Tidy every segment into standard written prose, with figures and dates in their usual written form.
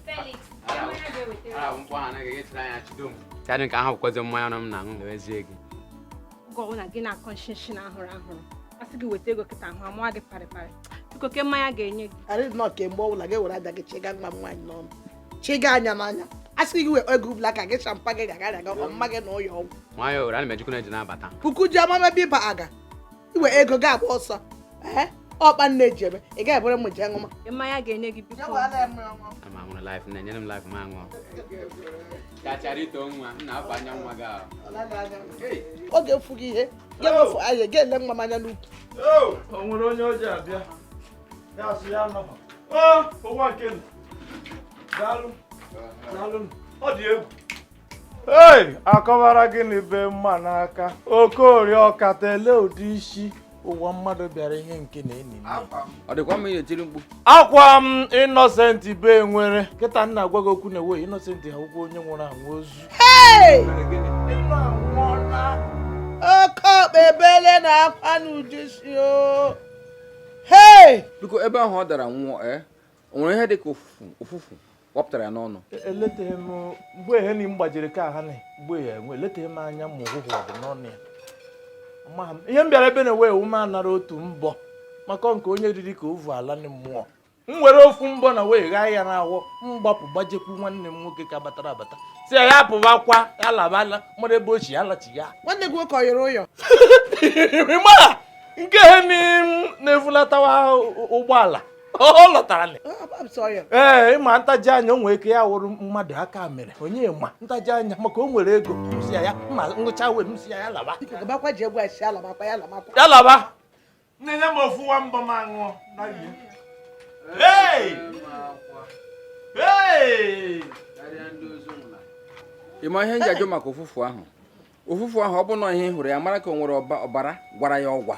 Felix, mmanya ga-ewetara. Ara mkpọ ha anaghị echere anya chido m. Chadị nke ahụ bụkwazi mmanya ọnụ m na-aṅụ lewezie gị. Oge ọbụla gị na-akọ nshinshi na ahụrụ ahụrụ. Asị gị weta ego kịta ahụ amụọ gị parịparị. Biko ke mmanya ga-enye gị. Arị nọ kemgbe ọbụla gị were aja gị chịga nwa m nwaanyị n'ọnụ chịga anya n'anya a sị gị wee ego ụbụla ka gị champa gị ga-aga aga ọmma gị na ụyọ ọgwụ. Nwayọọ were ana m ejikwa na-eji na-abata. Puku ji ọma mebe ịba aga iwe ego gị agba ọsọ ee ọkpa nne ji eme ị gaghị ebere m jee ṅụma. Ke mmanya ga-enye gị biko. Ama aṅụrụ laịf na enyere m laịf m aṅụọ. Kacharito nwa m na-afọ anya nwa gị ahụ. Ọ ga-efu gị ihe ga-ewefu anya ga-ele nwa m anya n'ukwu. O nwere onye o ji abịa ya asị ya nọ ụwa nke m. Daalụ daalụ, ọ dị egwu. Ei, akọwara gịnị be mma n'aka Okorie ọkata ele ụdị isi ụwa mmadụ bịara ihe nke na-enyi. Ọ dịkwa mma ị na-etiri mkpu. Akwa m Innocent be nwere kịta nna agwa gị okwu na ewe Innocent ha ụgwọ onye nwụrụ anwụ ozu. Oke ọkpa ebele na akwa n'uju si o. Hey! Biko ebe ahụ ọ dara nwụọ o nwere ihe dị ka ụfụfụ wapụtara ya n'ọnụ. Eleteghị m mgbe ehe m gbajiri ka ha na mgbe ya enwe eleteghị m anya ma ụhụhụ ọ dị n'ọnụ ya. Amaghị m ihe m bịara ebe na-ewe ewu m anara otu mbọ maka nke onye riri ka ovu ala na mmụọ. M were ofu mbọ na wee ghaa ya n'ahụ m gbapụ gbajekwu nwanne m nwoke ka batara abata si ya ya pụbakwa ya labala mara ebe o si ya lachigha. Nwanne gị nwoke ọ yọrọ ụyọ? Mara nke he na-efulatawa ụgbọala ọ lọtara. Ee, ịma ntaji anya o nwere ike ya wụrụ mmadụ aka mere onye ma ntaji anya maka o nwere ego m si ya mma ngụcha wee m si ya laba. Ya laba. Nne nye m ofu nwa mbọ m aṅụọ. Ị ma ihe m ji ajụ maka ụfụfụ ahụ? Ụfụfụ ahụ ọ bụ na ihe ị hụrụ ya mara ka o nwere ọbara gwara ya ọgwa.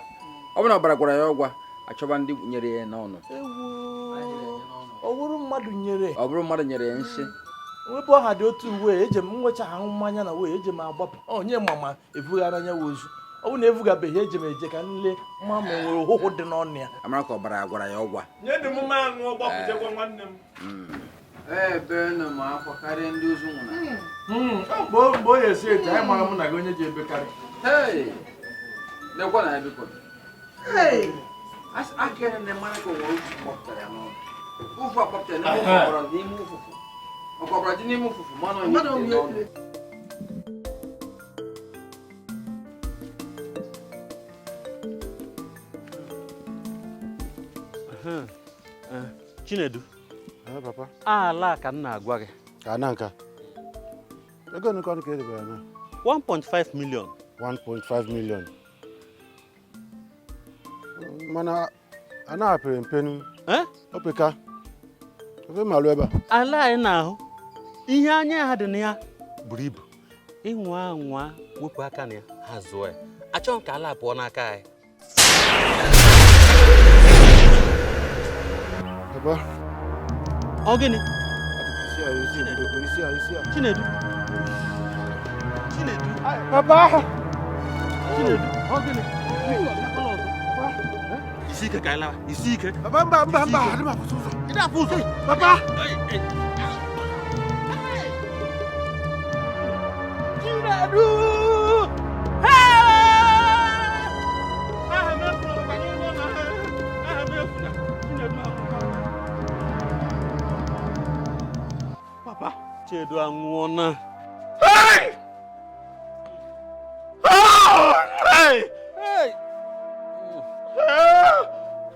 Ọ bụ na ọbara gwara ya ọgwa achọba ndị nyere ya n'ọnụ. Ọ bụrụ mmadụ nyere. Ọ bụrụ mmadụ nyere ya nsị. Wepụ ọha dị otu uwe eje m nwecha ahụ mmanya na wee eje m agbapụ onye mama ebughara anya ozu. Ọ bụ na ebugabeghị eje m eje ka nle mma ma nwere ụhụhụ dị n'ọnụ ya. Amara ka ọbara gwara ya ọgwa. Nye dị m mma aṅụ gbapụjekwa nwanne m. Ebe nọ m akwa karịa ndị ozu nwụrụ. Mgbe o esi etu anyị mara mụ na gị onye ji ebekarị. Lekwa na ya biko. Aka na mara ka o nwere ụfụfụ gbapụtara ya n'ọnụ. Ụfụfụ agbapụtara n'ime ọbara n'ime ụfụfụ. Maka ọbara dị n'ime ụfụfụ mmanụ onye dị n'ọnụ. Chinedu. Papa. Ala ka m na-agwa gị. Ka na nka. Ego nukọ ka edebere na? 1.5 million. 1.5 million. Mana a na-apịrị mpenu. Opeka. Ofe malụ ebe a. Ala anyị na-ahụ ihe anya ha dị na ya buru ibu. Ịnwa anwa wepụ aka na ya ha zụọ ya. Achọghị m ka ala pụọ n'aka anyị. Papa. Ọ gịnị? Chinedu. Chinedu. Papa. Chinedu. Ọ gịnị? Isi ike ka anyị lawa. Isi ike. Papa mba mba mba. Adị m afụsụ ụzọ. Ị na-afụ ụzọ? Papa. Chinedu. Papa. Chinedu anwụọna. Hey! Oh! Hey! Hey!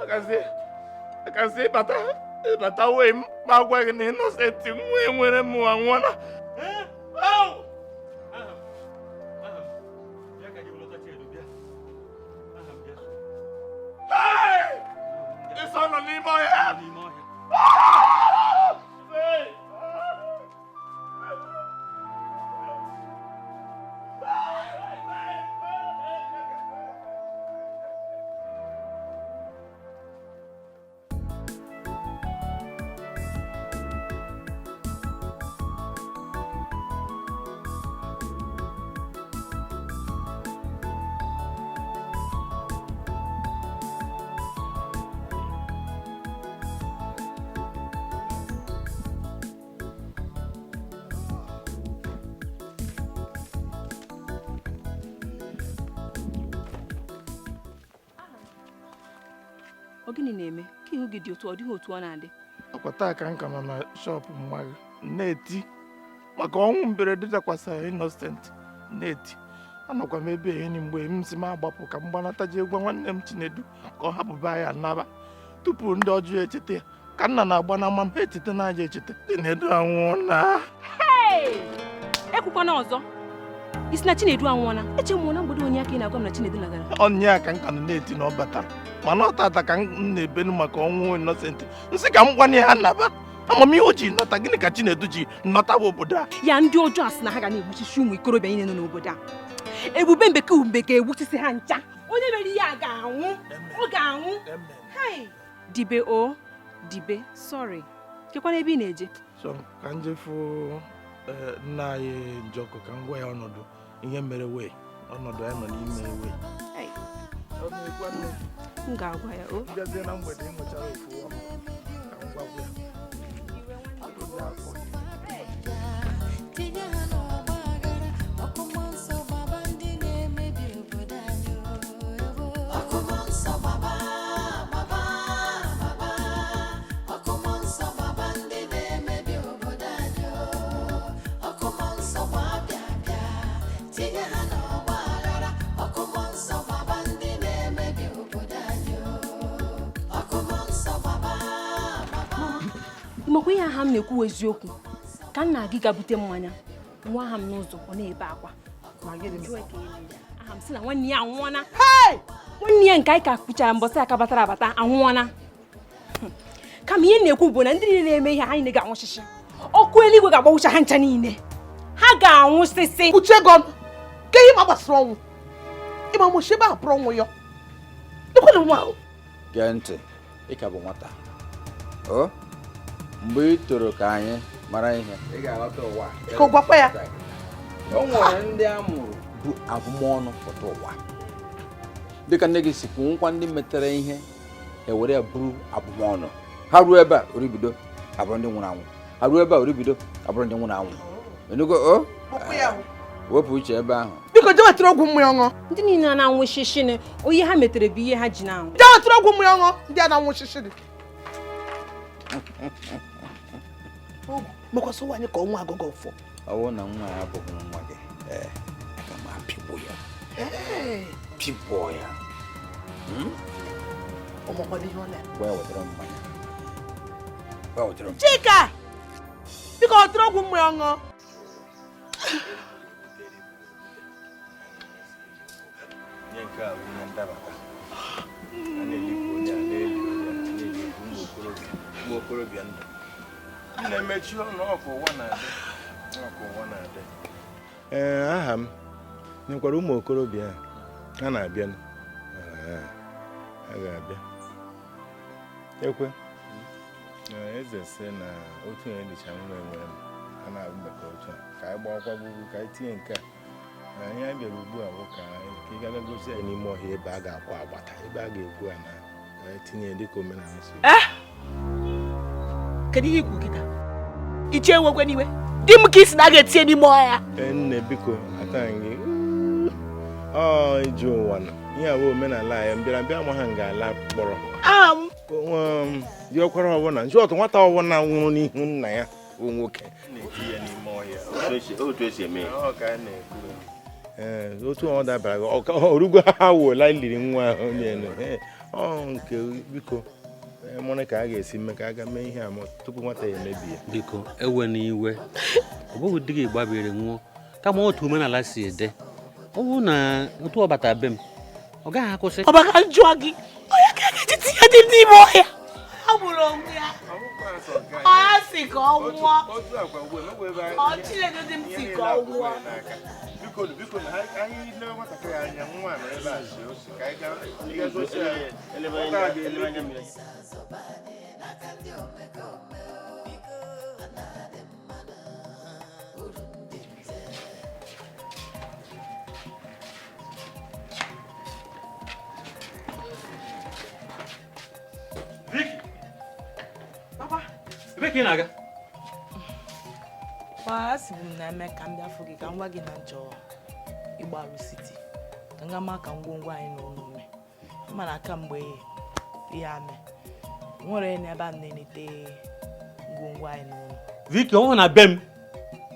I can see bata wee m ma gwa gị na Innocent nwa nwere m anwụọna. Oh! Hey! Ịsọ nọ n'ime ọhịa. Hey! Ọ gịnị na-eme ka ihu gị dị otu ọ dịghị otu ọ na-adị? Ọkwa taa ka m ka nọ na shop mma gị na-eti maka ọnwụ mberede dakwasara Innocent na-eti. Anọkwa m ebe enyi mgbe m si m agbapụ ka m gbanata jee gwa nwanne m Chinedu ka ọ hapụba ya naba tupu ndị ọjọọ echeta ya. Ka nna na-agba na ama m ha echeta na aja echeta. Chinedu anwụọna. Ekwukwana ọzọ. Isi na Chinedu anwụọna. Eche m na mgbede onye aka ị na-agwa m na Chinedu lagara. Ọnya ya ka m ka nọ na-eti na ọ batara, mana ọ tata ka m na-ebenu maka ọnwụ Innocent. Nsị ka m gwana ya naba. Amamihe o ji nọta, gịnị ka Chinedu ji nọta bụ obodo a? Ya ndị ọjọọ asị na ha ga na-egbuchisi ụmụ ikorobịa niile nọ n'obodo a. Ebube mbeke umbe ga-egbuchisi ha ncha. Onye mere ihe a ga-anwụ. Ọ ga-anwụ. Hai! Dibe o, dibe, sorry. Kekwana ebe ị na-eje? So ka m jefu nna anyị Njọkụ ka m gwa ya ọnọdụ ihe mere wee ọnọdụ anyị nọ n'ime wee. M ga-agwa ya o. Bịazie na mgbede ị nwechara ofu ọma ka m gwagwa ya. Tinye ha n'ọgba aghara, ọkụ mmụọ nsọ gbaba ndị na-emebi obodo anyị. Ọkụ mmụọ nsọ gbaba, gbaba, gbaba. Ọkụ mmụọ nsọ gbaba ndị na-emebi obodo anyị. Ọkụ mmụọ nsọ gbaa bịa bịa. Tinye ha n'ọgba aghara, ọkụ mmụọ nsọ gbaba ndị na-emebi obodo anyị. Ọkụ mmụọ nsọ gbaba, gbaba. Makwa ihe aha m na-ekwu eziokwu. Ka nna gị ga-bute mmanya, nwa aha m n'ụzọ ọ na-ebe akwa. Aha m sị na nwanne ya anwụọna. Nwanne ya nke anyị ka kpụchara mbọsị aka batara abata anwụọna. Kama ihe na-ekwu bụ na ndị niile na-eme ihe anyị ga-anwụsịsị. Ọkụ eluigwe ga-agbawụcha ha ncha niile. Ha ga-anwụsịsị. Kpuchie gị ọnụ. Ka ihe ma gbasara ọnwụ. Ịma mụchi ebe a pụrụ ọnwụ ya. Dịkwa nwa ahụ. Gee ntị, ị ka bụ nwata. O mgbe ị toro ka anyị mara ihe, ị ga-aghọta ụwa. Ka ọ gwakwa ya. O nwere ndị a mụrụ bụ abụmọnụ pụta ụwa. Dịka nne gị si kwuo, nkwa ndị metere ihe ewere ya bụrụ abụmọnụ. Ha ruo ebe a oribido abụrụ ndị nwụrụ anwụ. Ha ruo ebe a oribido abụrụ ndị nwụrụ anwụ. Enugo o wepụ uche ebe ahụ. Biko jee wetara ọgwụ mmiri ọṅụ. Ndị niile na-anwụ shishini, onye ha metere bụ ihe ha ji na-anwụ. Jee wetara ọgwụ mmiri ọṅụ ndị a na-anwụ shishini. Mekwasị ụwa anyị ka ọnwa agụgụ ụfọ. Ọ bụrụ na nwa ya abụghị nwa gị, ee, aga m apịgbu ya. Pịgbuo ya. Ọmọkwado ihe ọ na. Gwa ya wetara m mmanya. Gwa ya wetara m. Chika! Biko wetara ọgwụ mmiri ọṅụ. Nye nke a bụ ihe ndabata. A na-elikwu onye a na-eli onye a na-elikwu ụmụ okorobịa ndụ. M na-emechi ọnụ ọkụ ụwa na-adị. Ọkụ ụwa na-adị. Ee, aha m nyekwara ụmụ okorobịa a ha na-abịa. Ha ga-abịa. Ekwe. Eze sị na otu onye dịcha nwa enwere m ha na-abụ maka otu a ka anyị gbakwa gbugbu ka anyị tinye nke a. Anyị anyị bịara ugbu a bụ ka ị ga gosi anyị n'ime ọhịa ebe a ga-akwa agbata ebe a ga-egwu a na tinye dịka omenala si. Kedu ihe ikwu kịta? Iche ewekwe n'iwe. Di m ka isi na a ga-etinye n'ime ọhịa. Nne biko ataghị gị. Ọ iji ụwa nọ. Ihe a bụ omenala anyị mbịarambịa ama ha nga-ala kpọrọ. Diọkwara ọbụla nji ọtụ nwata ọbụla nwụrụ n'ihu nna ya bụ nwoke. Na-eti ya n'ime ọhịa. Otu esi eme ya. Ọ ka a na-ekwu. Ee, otu ọ dabara orugo ha wụla liri nwa ahụ onye ọ nke biko mụrụ ka a ga-esi mee ka a ga mee ihe a tupu nwata ya emebi ya. Biko ewe n'iwe, ọ bụghị di gị gbabiri nwụọ, kama otu omenala si dị. Ọ bụrụ na otu ọ bata be m, ọ gaghị akwụsị. Ọ maka njụọ gị, onye ka a ga-eji tinye di m n'ime ọhịa? Ha gburu onwe ya. Ọ ya si ka ọ nwụọ. Ọ Chinedu di m si ka ọ nwụọ. Biko biko na anyị lewe nwatakịrị anya nwa nọ ebe a si osi ka anyị gaa gosi ya. Nwata a ga-emebi. Ebe ka ị na-aga? Pa, asịbụ m na eme ka m bịa fụ gị ka m gwa gị na nchọ ịgbarụ siti ka m ga maa ka ngwongwo anyị na ụlọ mee. Mana kamgbe Ihe a mee nwere onye n'ebe a na-enete ngwongwo anyị n'ụlọ. Vicky, ọ na be m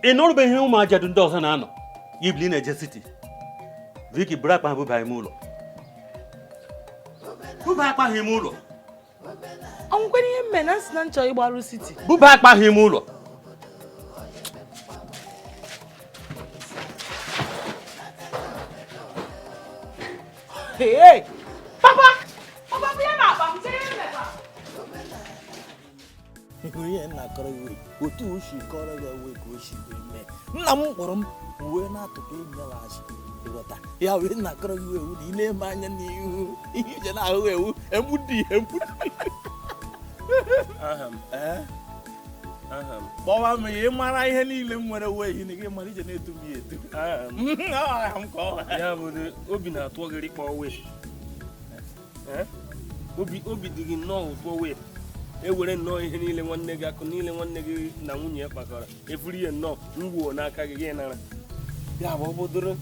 ị nọrụbeghị ihe ụmụ ajadu ndị ọzọ na-anọ ya ibili na-eje siti. Vicky, buru akpa ha buba ime ụlọ, buba akpa ha ime ụlọ. Ọ nwekwara ihe mme na nsị na nchọ ịgbarụ siti. Buba akpa ha ime ụlọ. Hey! Papa! Papa, bụ ya na-akpa m, chere mmekpa. Ihe na-akọrọ gị otu o si kọrọ gị ewe ka o si wee mee. Nna m kpọrọ m wee na-atụkọ enyi ya azụ, ịghọta ya wee na-akọrọ gị ewu na ị na-eme anya n'ihu ihe ije na-ahụ ewu emudi emudi. Aha m. Aha m. Kpọwa m ya, ị mara ihe niile m nwere wee ihe gị mara ije na-etu m ya etu. Aha m. Aha m ka ọ Ya bụ obi na-atụ gị rikpọ wee. Obi obi dị gị nnọọ ụtọ wee. Ewere nnọọ ihe niile nwanne gị, akụ niile nwanne gị na nwunye ya kpakọrọ, efuru ihe nnọọ ngwuo n'aka gị, gị nara. Ya bụ ọ bụdụrụ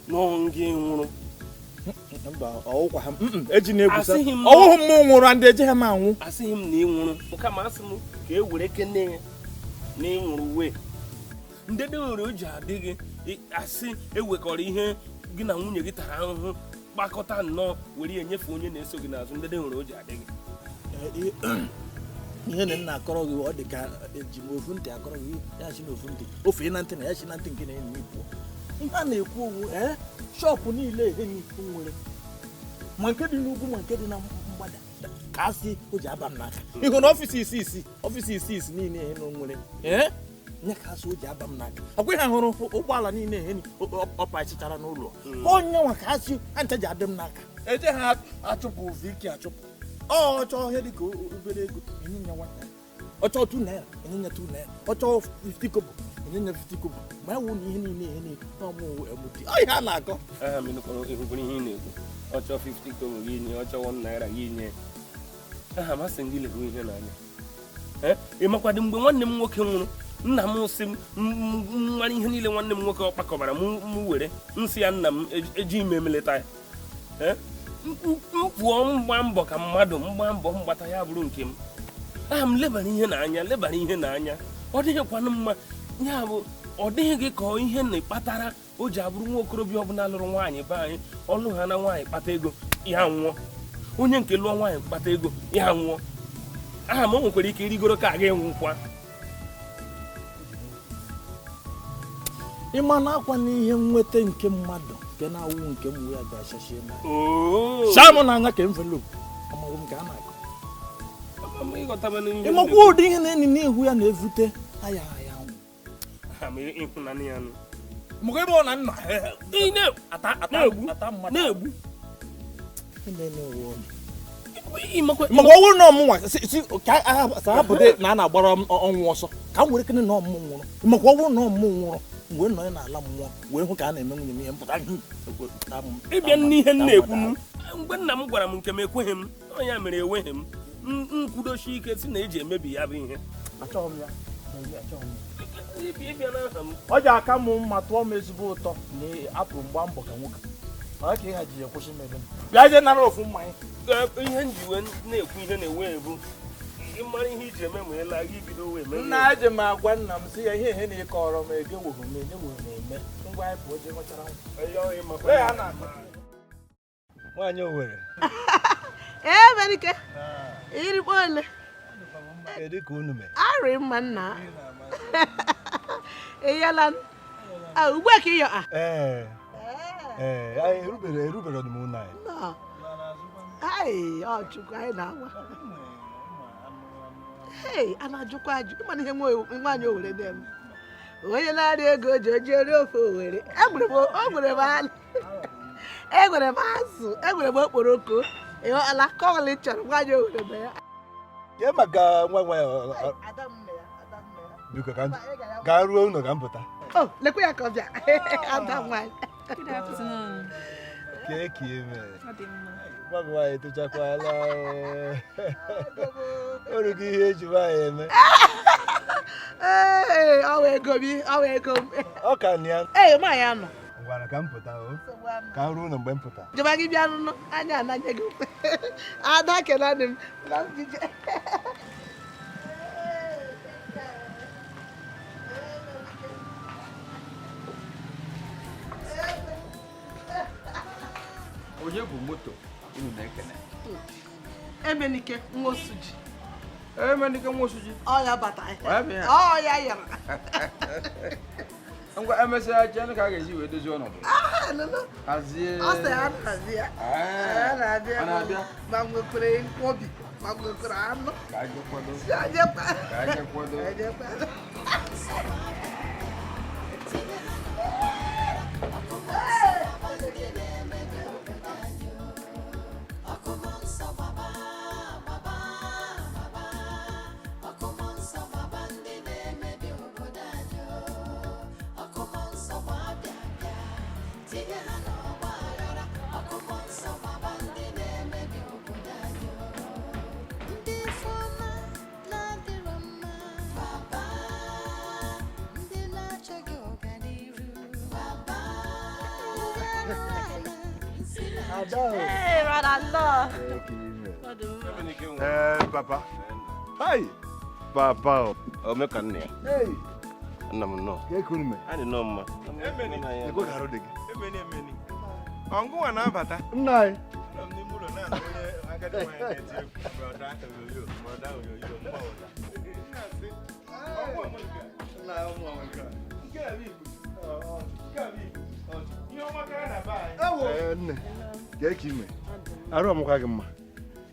n'ọnwụ gị nwụrụ. Mba, ọwụkwa ha eji na-egwusa. Asịghị m Ọwụghị m nwụrụ ndị ejeghị m anwụ. Asịghị m na ị nwụrụ, kama asị m ka e were kene ya na ị nwụrụ wee. Ndị dị nwere o ji adị gị asị ewekọrọ ihe gị na nwunye gị tara ahụhụ kpakọta nnọọ were ya nyefee onye na-eso gị n'azụ. Ndị dị nwere o ji adị gị. Ihe na nna akọrọ gị ọ dị ka eji m ofu ntị akọrọ gị ya si n'ofu ntị ofe na ntị na ya si na ntị nke na-enye pụọ. Ihe a na-ekwu owu shọpụ niile enyi nwere ma nke dị n'ugwu ma nke dị na mgbada ka asị o ji aba m n'aka. Ịhụ na ọfịs isi isi ọfịs isi isi niile ihe nwere nye ka asị o ji aba m n'aka. Ọkwa ihe hụrụ ụgbọala niile ihe ọpachichara n'ụlọ onye nwa ka asị ha ncha ji adị m n'aka. Eje ha achụpụ Vicky achụpụ. Ọ chọọ ihe dị ka obere ego enye ya 1 naira, ọ chọọ 2 naira enye ya 2 naira, ọ chọọ 50 kobo enye ya 50 kobo. Ma ya wụ na ihe niile ihe niile n'ọmụ emuti ọ ihe a na-akọ. Aha m nụkwara ịhụkwara ihe ị na-ekwu. Ọ chọọ 50 kobo gị nye, ọ chọọ 1 naira gị nye. Aha m asị gị leruo ihe n'anya. Ị makwadị mgbe nwanne m nwoke nwụrụ, nna m sị m nwara ihe niile nwanne m nwoke ọ kpakọbara m were nsị ya nna m eji ime emeleta ya. M pụọ mgba mbọ ka mmadụ mgba mbọ mgbata ya bụrụ nke m. Aha m lebara ihe n'anya, lebara ihe n'anya. Ọ dịghịkwanụ mma, ya bụ ọ dịghị gị ka ihe na-ekpatara o ji abụrụ nwa okorobịa ọbụla lụrụ nwaanyị be anyị, ọlụ ha na nwaanyị kpata ego ya nwụọ, onye nke lụọ nwaanyị kpata ego ya nwụọ. Aha m o nwekwara ike irigoro ka aga enwukwa. Ịma na akwa n'ihe nweta nke mmadụ nke na-awụ nke m ya ga-achachie na saa m n'anya ka envelope amaghị m ka a na-akọ. Ịmakwa ụdị ihe na-enyi n'ihu ya na-evute aya aya nwụ. Maka ebe ọ na nna na-egbu maka ọnwụ na ọmụnwa ka hapụta na a na-agbara ọnwụ ọsọ ka m were kene na ọmụ nwụrụ. Maka ọnwụ na ọmụ nwụrụ wee nọ n'ala mmụọ wee hụ ka a na-eme nwunye m ihe mpụta. Ịbịa n'ihe m na-ekwu mgbe nna m gwara m nke m ekweghị m, ọ ya mere enweghị m nkwudosi ike si na eji emebi ya bụ ihe. Achọghị m ya. Ọ ji aka m mma tụọ m ezigbo ụtọ na apụ mgba mbọ ka nwoke ọ ka ịha ji ya kwụsị m ebe m bịa jee nara ofu mmanya. Ihe m ji wee na-ekwu ihe na-ewe ebu ịmara ihe iji eme ma ịla gị bido wee mee. Nna eji m agwa nna m sị ya ihe ihe na-ịkọrọ m ege wụrụ m enye wụrụ m eme ngwa anyị pụọ jee nwechara nwaanyị Owere. Ee, Merike. Irikpo ole? Kedu ka unu mere? Arị mma nna. Eyela ugbu a ka ịyọ a. Ee. Ee, anyị erubere m ụlọ anyị. Ai, ọ Chukwu anyị na-agwa. Hey, a na-ajụkwa ajụ ịma ihe nwaanyị Owere na-eme. Onye na-arịa ego ji oji eri ofe Owere. Egwere m anụ. Egwere m azụ, egwere m okporoko. Ịghọla kọọlị chọrọ nwaanyị Owere na ya. Ke maka nwa nwa ya. Biko ka ruo ụlọ ka m pụta. Oh, lekwa ya ka ọ bịa. Ada nwaanyị. Good afternoon. Ke ka ị mere? Nwa gị nwaanyị etochakwala. Oru gị ihe eji nwaanyị eme. Ee, ọ wee ego m, ọ wee ego m. Ọ ka na ya. Ee, nwaanyị anọ. Ngwara ka m pụta o. Ka m ruo ụlọ mgbe m pụtara. Jọba gị bịa nụ, anya ananye gị. Ada kenanị m. Na njije. Onye bụ moto unu na-ekene? Emenike nwa Osuji. Emenike nwa Osuji. Ọ ya bata. Ọ ya bụ ya? Ọ ya yara. Ngwa emesịa chenụ ka a ga-esi wee dozie ọnọdụ. Ah, nụnụ. Hazie. Ọ sị ya na-abịa. Ee, Ya na-abịa. ọ na-abịa. Ma nwekwara nkwobi, ma nwekwara anụ. Ka anyị kwado. Si ajekwa. Ka anyị kwado. Ajekwa. Ndị ifeọma na-adịrọ mma baba, ndị na-achọghị ọganiru baba, ndị arụrụ ala si Ada o. Hey, brother, nnọọ. Ee, papa. Hai! Papa o. Ome ka nna ya. Hey! Nna m nnọọ. Ka eku unu mee? Anyị nọ mma. Ekwe ka arụ dị gị. Emeni emeni. Ọngụnwa na-abata. Nna anyị. Anọ m n'ime ụlọ na-anụ onye agadi nwaanyị na-eti egwu. Brọda oyoyo, brọda oyoyo, mgba ụda. Nna-asị, ọngụnwa m nke a. Nke a bụ Igbo. Nke a bụ Igbo. Ihe ọma ka a na-aba anyị. Ee, nne. Ka eke ime. Arụ ọmụkwa gị mma.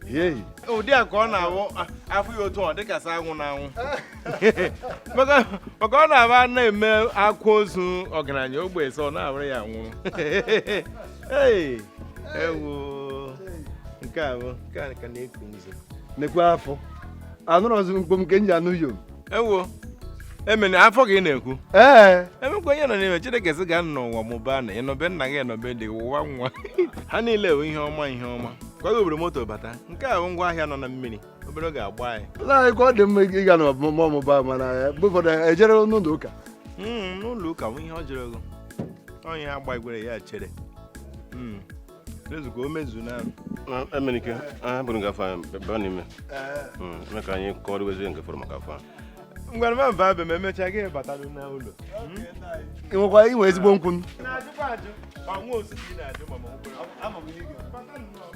Hey! Ụdị a ka ọ na-awụ afụ ya otu ọ dịkasị anwụ n'anwụ maka maka ọ na-aba na-eme akwa ozu ọgaranya ogbe sọ ọ na-abụrụ ya nwụrụ. Ee, ewo nke a bụ nke a ka na-eku nzu. Nekwa afọ. Anụrụ ọzọ mkpom nke m ji anụ yom. Ewo emene afọ ka ị na-ekwu. Ee. Emekwa onye nọ n'ime Chineke sị ga n'ụwa mụbaa na ịnọbe nna gị ịnọbe dị ụwa nwa ha niile bụ ihe ọma ihe ọma kwa gị obere moto bata nke a bụ ngwa ahịa nọ na mmiri obere oge agba anyị. Nna anyị ka ọ dị mma ịga n'ọmụma ọmụba mana mgbe ụfọdụ ejere n'ụlọ ụka. N'ụlọ ụka bụ ihe ọ jụrụ ego onye agba igwere ya chere. Ezukọ o mezu na Emenike, a bụrụ gị afọ anyị baa n'ime. Eme ka anyị kọrọ nke fọrọ maka afọ a. Ngwara m mba be m emechaa gị batarụ n'ụlọ. Ị nwekwa inwe ezigbo nkwụ. Na-ajụkwa ajụ ma nwa osu ka ị na-ajụ ma ma nwekwara. Ama m ihe ị ga- Bata nnọọ.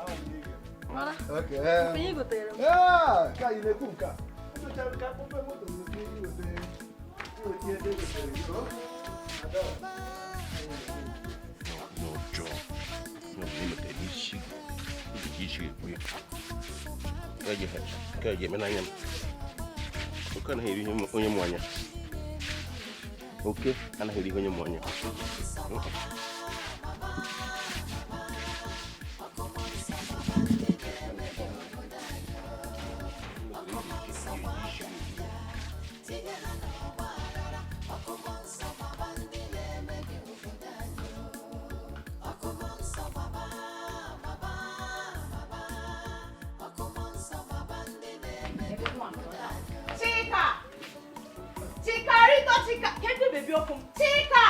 Ama m ihe ị ga- Brother, Okay. ife ị gotere m. Ah, ka anyị na-ekwu nke a. Nyocha ka akpọpe moto m ka iweta iweta ihe ndị e gotere gị, o? Ada. Ihe ọjọọ. Ihe ọbụla i metere n'isi gị, i ji isi gị ekwu ya. Nke a ji eme n'anya m. Oke anaghị eri ihe onye mụ anya. Oke anaghị eri ihe onye mụ anya. Chika! Chika, Rito, Chika! Kedu bebi ọkụ m? Chika!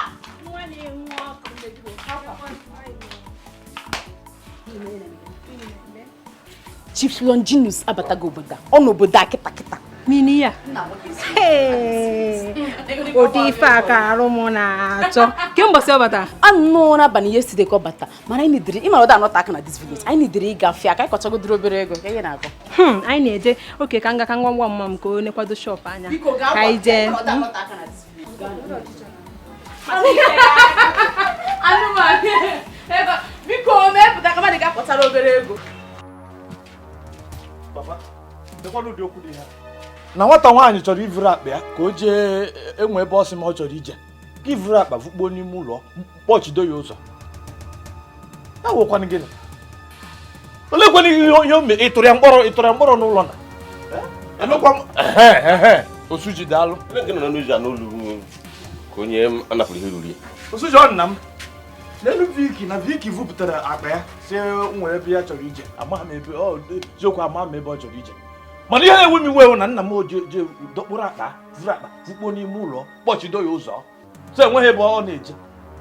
Nwa na-enwe ọkụ mmebi Chief Longinus abatago obodo a. Ọ n'obodo a kịta kịta. Mini ya. Ụdị ife a ka arụ m na-achọ. Kemgbe ọ bata? Anụ n'abalị yesterday ka ọ bata mana anyị nidiri ịmara ọda anọta aka na this village anyị nidiri ịgafe aka anyị kọchagodiri obere ego ka ihe na-akọ. Anyị na-eje oke ka nga ka ngwa ngwa mma m ka o nekwado shop anya. Ka anyị jee. Anụmanụ ego biko mepụta ka mmadụ ga-akpọtara obere ego. Papa, lekwanụ ụdị okwu dị ha. Na nwata nwaanyị chọrọ ivuru akpa ya ka o jee enwe ebe ọ sị ma ọ chọrọ ije ka ivuru akpa vukpuo n'ime ụlọ kpọchido ya ụzọ ya wụkwanụ gịnị olekwanụ ihe ihe o mere ịtụrụ ya mkpọrọ ịtụrụ ya mkpọrọ n'ụlọ na emekwa m ehe ehe Osuji daalụ. Ele nke nọ n'ụzọ a n'olu ka onye a napụrụ ihe ruru ya. Osuji ọ nna m n'elu Viki na Viki vupụtara akpa ya si nwere ebe ya chọrọ ije amaghị m ebe ọ eziokwu amaghị m ebe ọ chọrọ ije mana ihe na-ewe m iwe na nna m je dọkpụrụ akpa vuru akpa vukpuo n'ime ụlọ kpọchido ya ụzọ so enweghị ebe ọ na-eje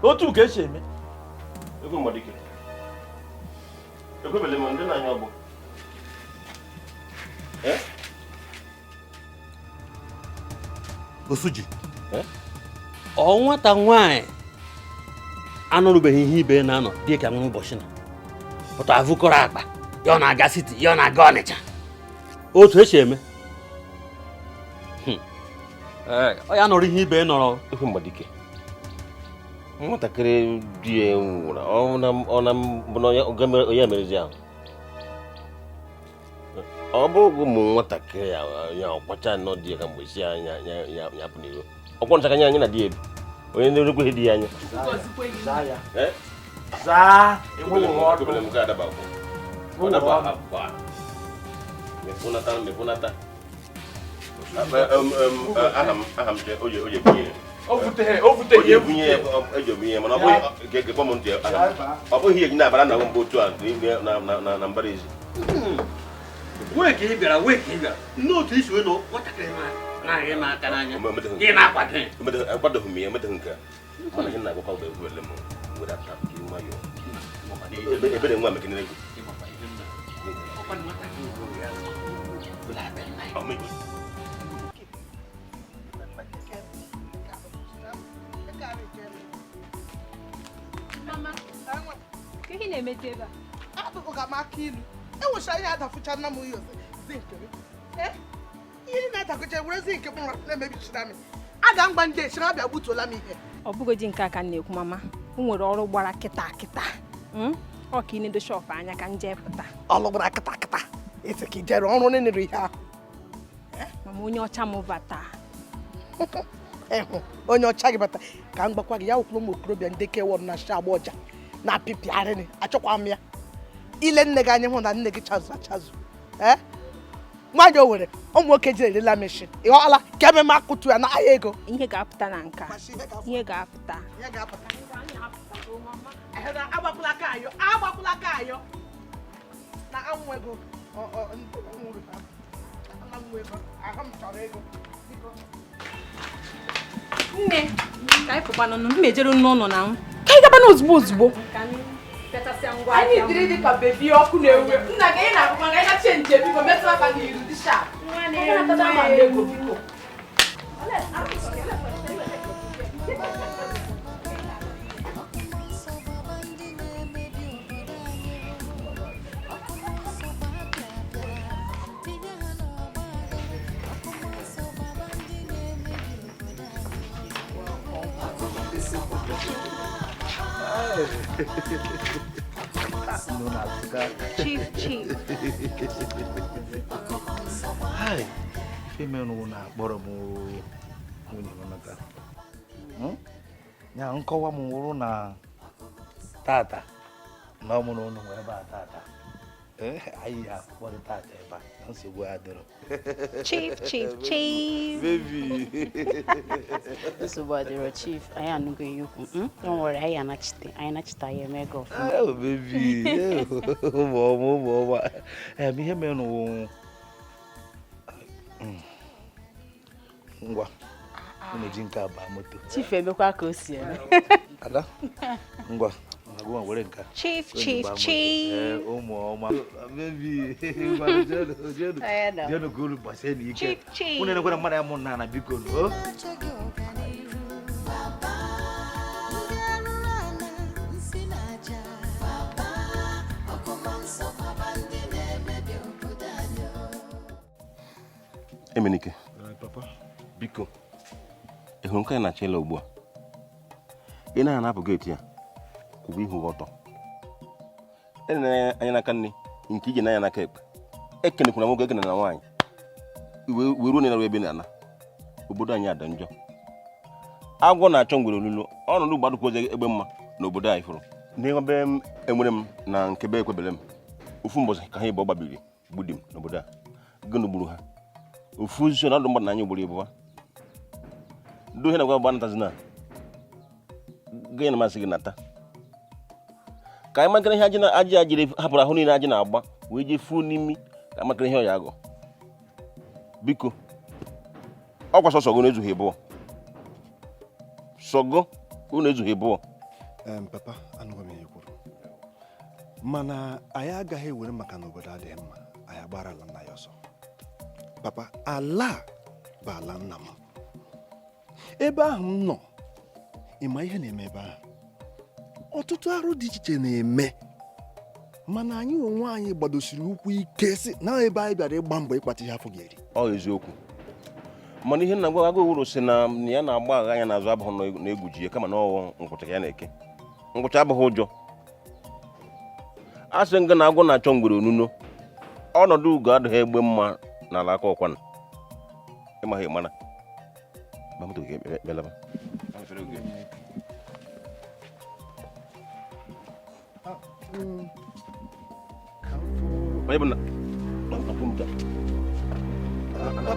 otu ka esi eme. Ekwe Mgbadike. Ekwebele m ndị na-anya ọgbọ. Eh? Osuji. Ọ nwata nwaanyị anụrụbeghị ihe ibe na-anọ dị ka nwa ụbọchị na pụta avụkọrọ akpa ya ọ na-aga city ya ọ na-aga Ọnịcha otu esi eme. Ọ ya nọrọ ihe ibe nọrọ. Ekwe Mgbadike. Nwatakịrị di ya nwụrụ ọ na mbụ na onye merezi ahụ. Ọ bụrụ ụmụ nwatakịrị ya ọkwacha nnọọ di ya ka mgbe si ya ya pụ n'iro. Ọkwọ nchaka anya na di ya ebi. Onye na-erekweghị di ya anya. Zaa enweghị ọdụ. Mefunata. Aha m oye bunye. O bunye eji obunye mana ọ bụghị ga-ekpọ m ntị ọ bụghị ihe na-abara na mgbe otu a na mbara ezi. Wee ka ị bịara n'otu isi wee nọ nwatakịrị na-ahịa m aka n'anya gị na-akwado ya. Akwadoghị m ya emeteghị nke a mana ihe na-agwakwa bụ egwu ele m were aka jiri nwayọọ ebere nwa mekenere egwu. Mama, ka ihe na-emete ebe a? Atụtụga m aka ilu. Enwechara ihe adafụcha nna m uyo zinc m. Ihe na-adakọcha were zinc m na-emebichira m. A ga mgba ndị echiri abịa gbutuola m ihe. Ọ bụgodị nke a ka m na-ekwu mama. M nwere ọrụ gbara kịta kịta. Ọ ka ị na-edo shọpụ anya ka m jee pụta. Ọrụ gbara kịta kịta. Esi ka ijere ọrụ nenere ihe ahụ. Mama onye ọcha m bata. Ịhụ onye ọcha gị bata ka m gbakwa gị ya wụkwuru ụmụ okorobịa ndị kewọrọ na shi agba ọja na-apịpịarịnị achọkwa m ya. Ile nne gị anya hụ na nne gị chazụ achazụ. Nwaanyị o were ụmụ nwoke jiri erela m isi ị ghọọla ka ememe akụtu ya n'ahịa ego. Ihe ga-apụta na nka. Ihe ga-apụta. Agbakwula aka ayọ agbakwula aka ayọ na anwụ ego ahụ m chọrọ ego. Nne, ka anyị pụkwanụ m mejere n'ụlọ na m. Ka anyị gaba n'ozugbo ozugbo. Anyị dịrị dị ka bebi ọkụ na-ewu. Nna gị ị na-akụkọ na anyị na chenji biko metụ aka n'iru dị sharp. Biko. Chief, chief. Hi. Ife mere na akpọrọ m nwunye m nata. Ya nkọwa m wụrụ na tata na ọ mụrụ ụnụ nwee ebe a tata. Anyị ya akpọrọ tata ebe a na nsogbu adịrọ. Chief, chief, chief. Baby. Nsogbu adịrọ chief, anyị anụgo ihe okwu. Don't worry, anyị anachite, anyị nachite anyị eme gị ọfụma. Oh baby, ụmụ ọma ụmụ ọma. Ihe mere n'ụwa ngwa unu ji nke a baa moto. Chief emekwa ka o si eme. Ada, ngwa agụma were nke a. Chief, chief, chief. Ụmụ ọma. Baby, ngwa jenu jenu. Jenu ka unu gbasie n'ike. Chief, chief. Unu enekwara mmadụ ya mụ nna na biko o. Emenike. Papa. Biko. Ị hụrụ nke a na-achọ ịla ugbu a? Ị na-anapụ geeti ya kwụba ihu gị ọtọ. Elena anya n'aka nne nke ije n'anya n'aka ekpe. Ekenekwara nwoke ekene na nwaanyị. Wee ruo na ebe na-ana. Obodo anyị ada njọ. Agwọ na-achọ ngwere olulo ọnọdụ gbadukwozi egbe mma n'obodo anyị fụrụ. N'ebe m enwere m na nke be ekwebele m. Ofu mbọsị ka ha ịbụ gbabiri gbudi m n'obodo a. Gịnị gburu ha? Ofu osisi na ọdụ mmadụ n'anya ugboro ịbụba. Ndị ohe na-agwa gba natazi na gị na masị gị nata. Ka anyị makara ihe ajị ajịrị hapụrụ ahụ niile ajị na-agba wee jee fuo n'imi ka amakara ihe ọ ya agụ. Biko, ọkwa sọsọ gị na-ezughị ịbụọ. Sọgọ unu ezughị ịbụọ. Papa, anụghị m ihe kwuru. Mana anyị agaghị ewere maka na obodo adịghị mma anyị agbara ala nna ya ọsọ. Papa, ala a bụ ala nna m. Ebe ahụ m nọ, ị ma ihe na-eme ebe ahụ? Ọtụtụ arụ dị iche iche na-eme, mana anyị onwe anyị gbadosiri ụkwụ ike sị na ebe anyị bịara ịgba mbọ ịkpata ihe afọ ga-eri. Ọ eziokwu, mana ihe nna gwa agụ wuru sị na ya na-agba agha anya n'azụ abụghị na egwu ji ya, kama na ọwụ nkwụcha ka ya na-eke. Nkwụcha abụghị ụjọ. A sị nga na agwọ na-achọ ngwere onuno. Ọnọdụ ugo adịghị egbe mma n'ala aka ọkwana. Ịmaghị ịmana. Ba moto gị bịalaba. Onye bụ nna?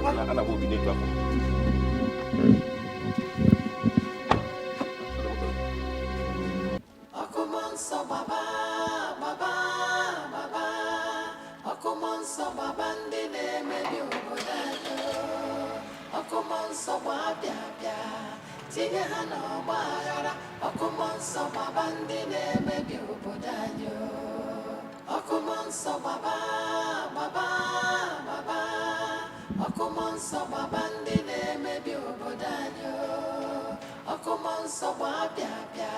A na-agba obi n'etu afọ. Ọkụ mmụọ nsọ gbaba gbaba gbaba, ọkụ mmụọ nsọ gbaba ndị na-emebi obodo anyị. Ọkụ mmụọ nsọ gbaa bịa bịa, tinye ha n'ọgba aghara. Ọkụ mmụọ nsọ gbaba ndị na-emebi obodo anyị. Ọkụ mmụọ nsọ gbaba gbaba gbaba, ọkụ mmụọ nsọ gbaba ndị na-emebi obodo anyị. Ọkụ mmụọ nsọ gbaa bịa bịa,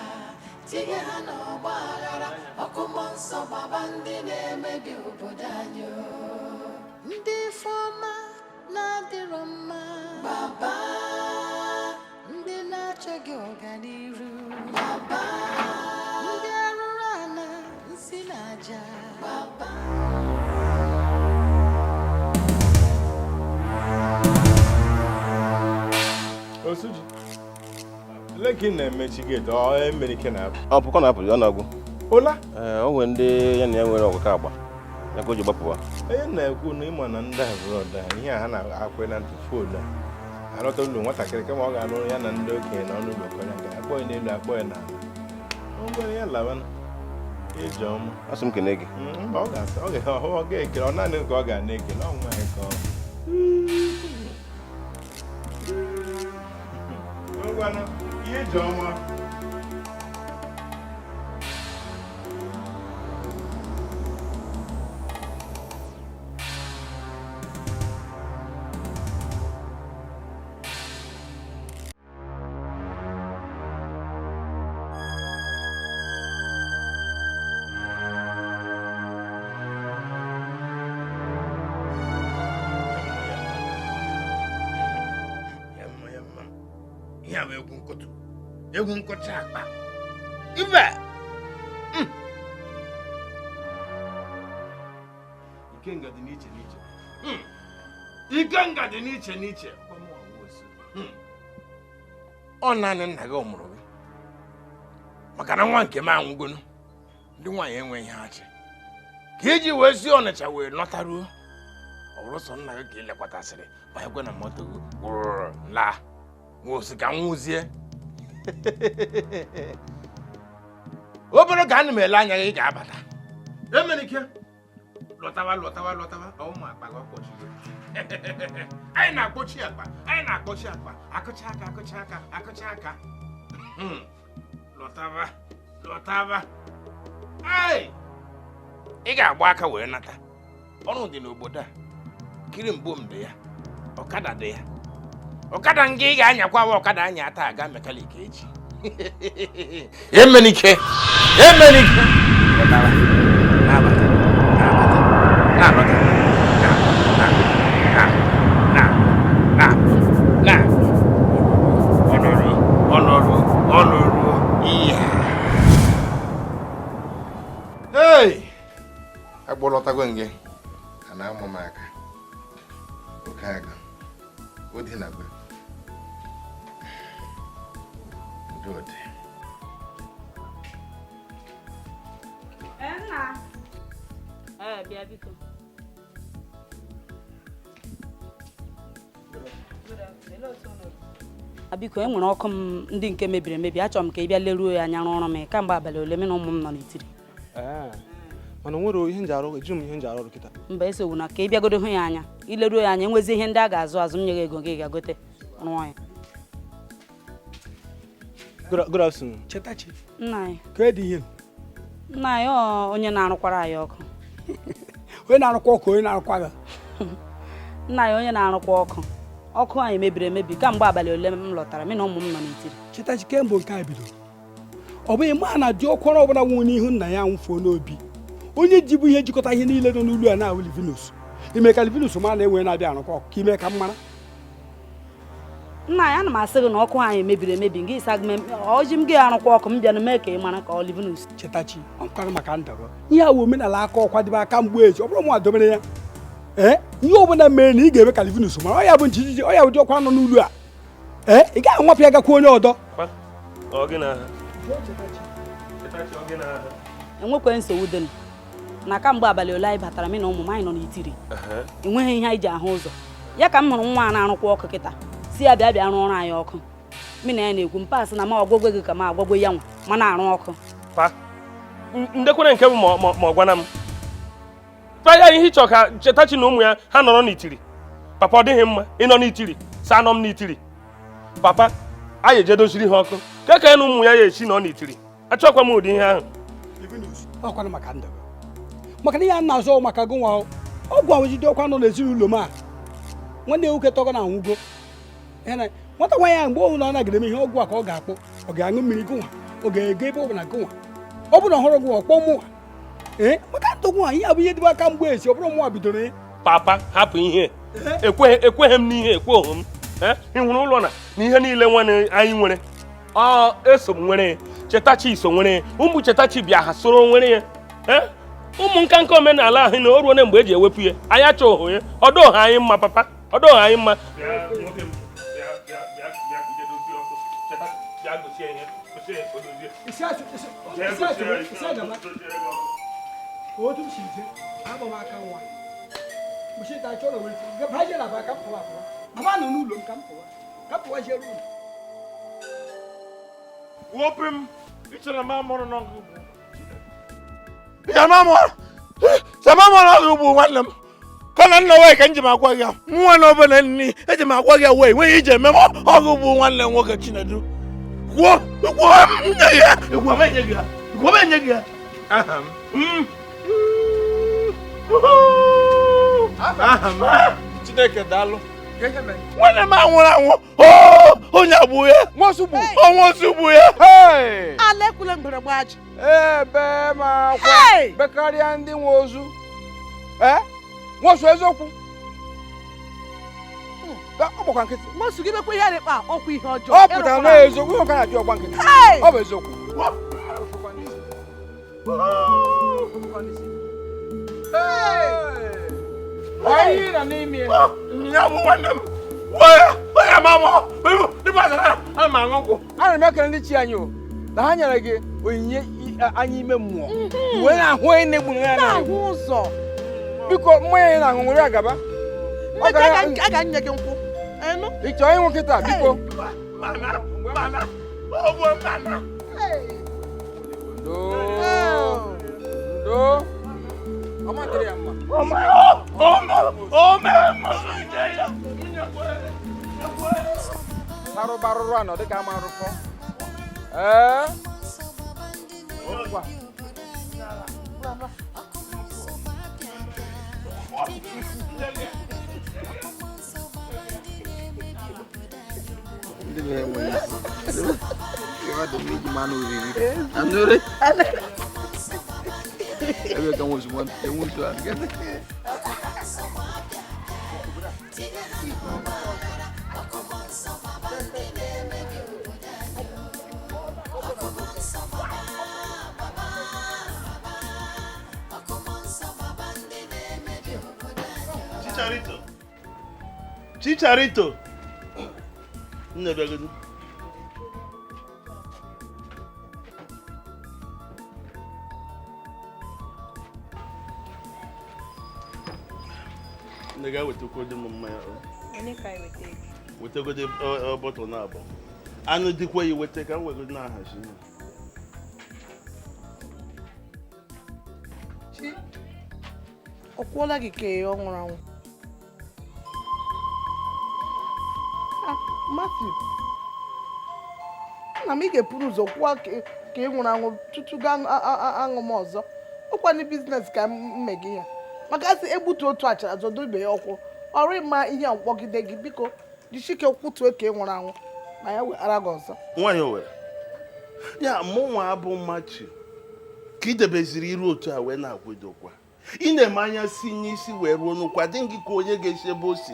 tinye ha n'ọgba aghara. Ọkụ mmụọ nsọ gbaba ndị na-emebi obodo anyị. Ndị ifeọma na-adịrọ mma gbaba, ndị na-achọghị ọganiru gbaba, ndị arụrụ ala nsị na aja gbaba. Osuji, ele ka ị na-emechi geeti ọ emere ike na-apụ? Ọ pụkọ na-apụ, ọ na-agwụ. Ụla? Ee, o nwere ndị ya na ya nwere ọgụ agba. Ya ka o ji gbapụwa. Onye na-ekwu na ịma na ndị abroad a, ihe a ha na-akwụ na ntị foonu a alọta ụlọ nwatakịrị kama ọ ga-alụ ya na ndị okenye na ọnụ ụlọ kọrọ nke akpọ ya n'elu akpọ ya n'ala. Ọ gwara ya lawa ije ọma. Asị m kene gị. Mba, ọ ga-asị, ọ ga-ekele, ọ naanị ka ọ ga na-ekele, ọ nwa ya ka ọ. Ngwanụ, ije ọma. Egwu nkọcha akpa ibe ikenga dị n'iche n'iche, ikenga dị n'iche n'iche. Ọ naanị nna gị mụrụ gị, maka na nwa nke m anwụgonu, ndị nwaanyị enweghị ha achị ka iji wee si Ọnịcha wee nọtaruo. Ọ bụrụ sọ nna gị ka ị lekwatasịrị, banyekwe na moto gị gwụrụ laa nwosi ka nwụzie. Obere ka ana m ele anya gị ga-abata. Emere ike lọtawa lọtawa lọtawa, ụmụ akpa gị ọkpọchi. Anyị na-akpọchi akpa, anyị na-akpọchi akpa, akụcha aka akụcha aka akụcha aka. Lọtawa lọtawa, ị ga-agba aka wee nata. Ọrụ dị n'obodo a, kiri mbom dị ya, ọkada dị ya. Ọkada nga ị ga-anyakwa wa ọkada anya taa aga mekaniki echi. Emenike, emenike. Lọtara, na-abata, na-abata, na-alọta, na, na, na, na, na, na. Ọnọrụ, ọnọrụ, ọnọrụ, iya. Hey! Agbọlọtago nge, a na-amụ m aka. Oke agụ, o dinagwe. Good. Nna. Bịa biko. Biko, e nwere ọkụ m ndị nke mebiri emebi, achọrọ m ka ị bịa leruo ya anya rụọ ọrụ m kamgbe abalị ole m na ụmụ m nọ n'itiri. Mana o nwere ihe nji arụ, eji m ihe nji arụ ọrụ kịta. Mba, esogbu na ka ị bịagodo hụ ya anya, ileruo ya anya enwezi ihe ndị a ga-azụ azụ, m nye gị ego gị ga-gote rụọ ya. Good afternoon. Chetachi. Nna anyị. Kedu ihe? Nna anyị, ọ onye na-arụkwara anyị ọkụ. Onye na-arụkwa ọkụ, onye na-arụkwa gị? Nna anyị, onye na-arụkwa ọkụ. Ọkụ anyị mebiri emebi kamgbe abalị ole m lọtara, mị na ụmụ m nọ n'itiri. Chetachi, kemgbe nke a bidoro, ọ bụghị ma na dị ọkwara ọbụla nwụ n'ihu nna ya nwụfuo n'obi. Onye ji bụ ihe jikọta ihe niile nọ n'ụlọ a na-awụ Livinus. Ime ka Livinus mara na enwere na-abịa arụkwa ọkụ, ka ime ka m mara. Nna anyị, ana m asị gị na ọkụ anyị mebiri emebi, gị ịsa gị ọjị m gị arụkwa ọkụ m bịa mee ka ị mara ka ọ Livinus. Chetachi, ọ bụkwara maka ndụ gị. Ihe a wụ omenala aka ọkwa dịbe aka mgbe eji ọ bụrụ mụ adobere ya. Ee, ihe ọbụla mere na ị ga-eme ka Livinus mara, ọ ya bụ njijiji, ọ ya bụ dị ọkwa nọ n'ụlọ a. Ee, ị gaghị anwapụ ya gakwa onye ọdọ. Enwekwa nsogbu dị na kamgbe abalị ole anyị batara, mị na ụmụ m anyị nọ n'itiri, enweghị ihe anyị ji ahụ ụzọ. Ya ka m hụrụ nwa a na-arụkwa ọkụ kịta, si ya bịa bịa rụọ ọrụ anyị ọkụ. Mị na ya na-ekwu mpasị na ma ọgwụgwọ gị ka ma agwagwo ya nwa ma na-arụ ọkụ. Pa ndekwere nke bụ ma ọ gwana m pa ya ihe ịchọ ka Chetachi na ụmụ ya ha nọrọ n'itiri. Papa, ọ dịghị mma ịnọ n'itiri, sa anọ m n'itiri. Papa, anyị eje doziri ha ọkụ ka ka ya na ụmụ ya ya esi nọ n'itiri. Achọkwa m ụdị ihe ahụ. Ọkwanụ maka ndụ gị, maka na ihe a na-azọ maka gị nwa ọgwụ ahụ jide ọkwa nọ n'ezinụlọ m a. Nwanne nwoke tọgọ na anwụgo. Nwata nwaanyị ahụ mgbe ọbụla ọ nagide m ihe ọgwụ a ka ọ ga-akpọ, ọ ga-aṅụ mmiri gụnwa, ọ ga-ego ebe ọbụla gụnwa, ọ bụrụ na ọhụrụ gụnwa ọkpọ mụnwa. Ee, maka ndụ gụnwa, ihe a bụ ihe dịbe aka mgbe esi, ọ bụrụ mụnwa bidoro ya. Papa, hapụ ihe. Ekweghị m n'ihe, ekweghị m. Ị hụrụ ụlọ na ihe niile nwanne anyị nwere, ọ eso m nwere ya. Chetachi so nwere ya, ụmụ Chetachi bịa ha soro nwere ya. Ụmụ nka nka omenala ahụ na o ruo mgbe eji ewepụ ya, anyị achọghị ya. Ọ dọghị anyị mma papa, ọ dọghị anyị mma. Nwanne m ka na nna wee ka njem agwa gị nwa na obere nni eji m agwa gị wee nweghị ije eme ọgụ bụ nwanne m nwoke Chinedu. Kwuo kwuo nne ya kwuo m enye gị ya, kwuo m enye gị ya. Aha m aha m Chineke daalụ. Nwanne m anwụrụ anwụ, onye agbụ ya, nwa osugbu ya. Ala ekwule mgbere gbaji. Ebe m akwa bekarịa ndị nwe ozu. Ee, nwosu eziokwu. Ọ gbakwa nkịtị. Nwosu gị mekwa ihe rịkpa ọkwa ihe ọjọọ. Ọ pụtara na eziokwu, ihe ọka na-ajụ ọgba nkịtị. Ọ bụ eziokwu. Anyị nọ n'ime. Ya bụ nwanne m. Onye ma mụ. Ana m aṅụ nkwụ. Ana m ekele ndị chi anyị o na ha nyere gị onyinye anya ime mmụọ. Wee na-ahụ onye na-egbu ya na-ahụ ụzọ. Biko mmanya ị na-aṅụ nwere agaba. A ga-nye gị nkwụ. Ị chọọ ịnwụ kịta biko. Mana ọ bụ mana. Ndo. Ọma dịrị ya mma. Arụbarụrụ anọ dịka ama arụfọ. Ee. Ngwa. Chicharito. Chicharito. Nne bịagodu. Nne ga wetakwodo m mmanya. Wetagodo bọtụlụ na abụọ. Anụ dịkwa ya weta ka m wegodo na-ahazi. Chi, ọ kwụọla gị ka ọ nwụrụ anwụ? Matthew, nna m, ị ga-epuru ụzọ kwụọ ka Ka ị nwụrụ anwụ tutu ga aṅụ m ọzọ. Ọkwanụ business ka m mege ya. Maka asị egbutu otu achara zọdo ibe ya ọkwụ. Ọrụ ịma ihe a mkpọgide gị, biko jisike kwutuo ka ị nwụrụ anwụ ma ya weghara gị ọzọ. Nwaanyị Owere ya, mụnwa abụ mmachi ka idebeziri iru otu a wee na-agwedokwa. Ị na-eme anya si n'isi wee ruo n'ụkwa dị gị ka onye ga-esi ebe o si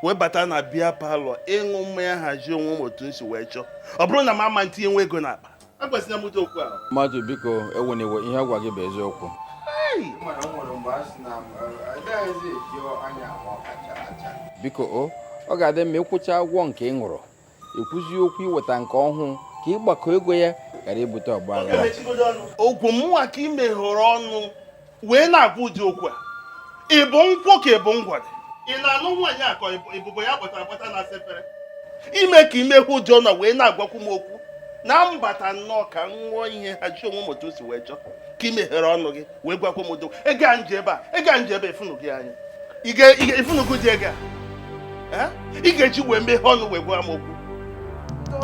wee bata na beer parlour ịṅụ mmanya, hazie onwe m otu m si wee chọọ. Ọ bụrụ na m ama ntinye nwa ego n'akpa, akwesịrị m ụdị okwu ahụ. Mmadụ, biko, eweniwe ihe gwa gị bụ eziokwu. Hey! Biko o, ọ ga-adị mma ịkwụcha ụgwọ nke ị ṅụrụ, ekwuzi okwu iweta nke ọhụụ ka ịgbakọ ego ya ghara ibute ọgba aghara. Okwu mụnwa ka ị meghere ọnụ wee na-agwa ụdị okwu a. Ị bụ nkwụ ka ị bụ ngwada? Ị na-anụ nwaanyị a ka ịbụbụ ya kpatara akpata na-asa efere ime ka imekwu ụdị ọnụ wee na-agwakwu m okwu na mbata nnọọ ka m ṅụọ ihe, hazie onwe m otu o si wee chọọ, ka ị meghere ọnụ gị wee gwakwu m ụdị ego a nji ebe a, ego a nji ebe efunugo gị anya. Ị ga-efunugo dị ego a ị ga-eji wee meghe ọnụ wee gwa m okwu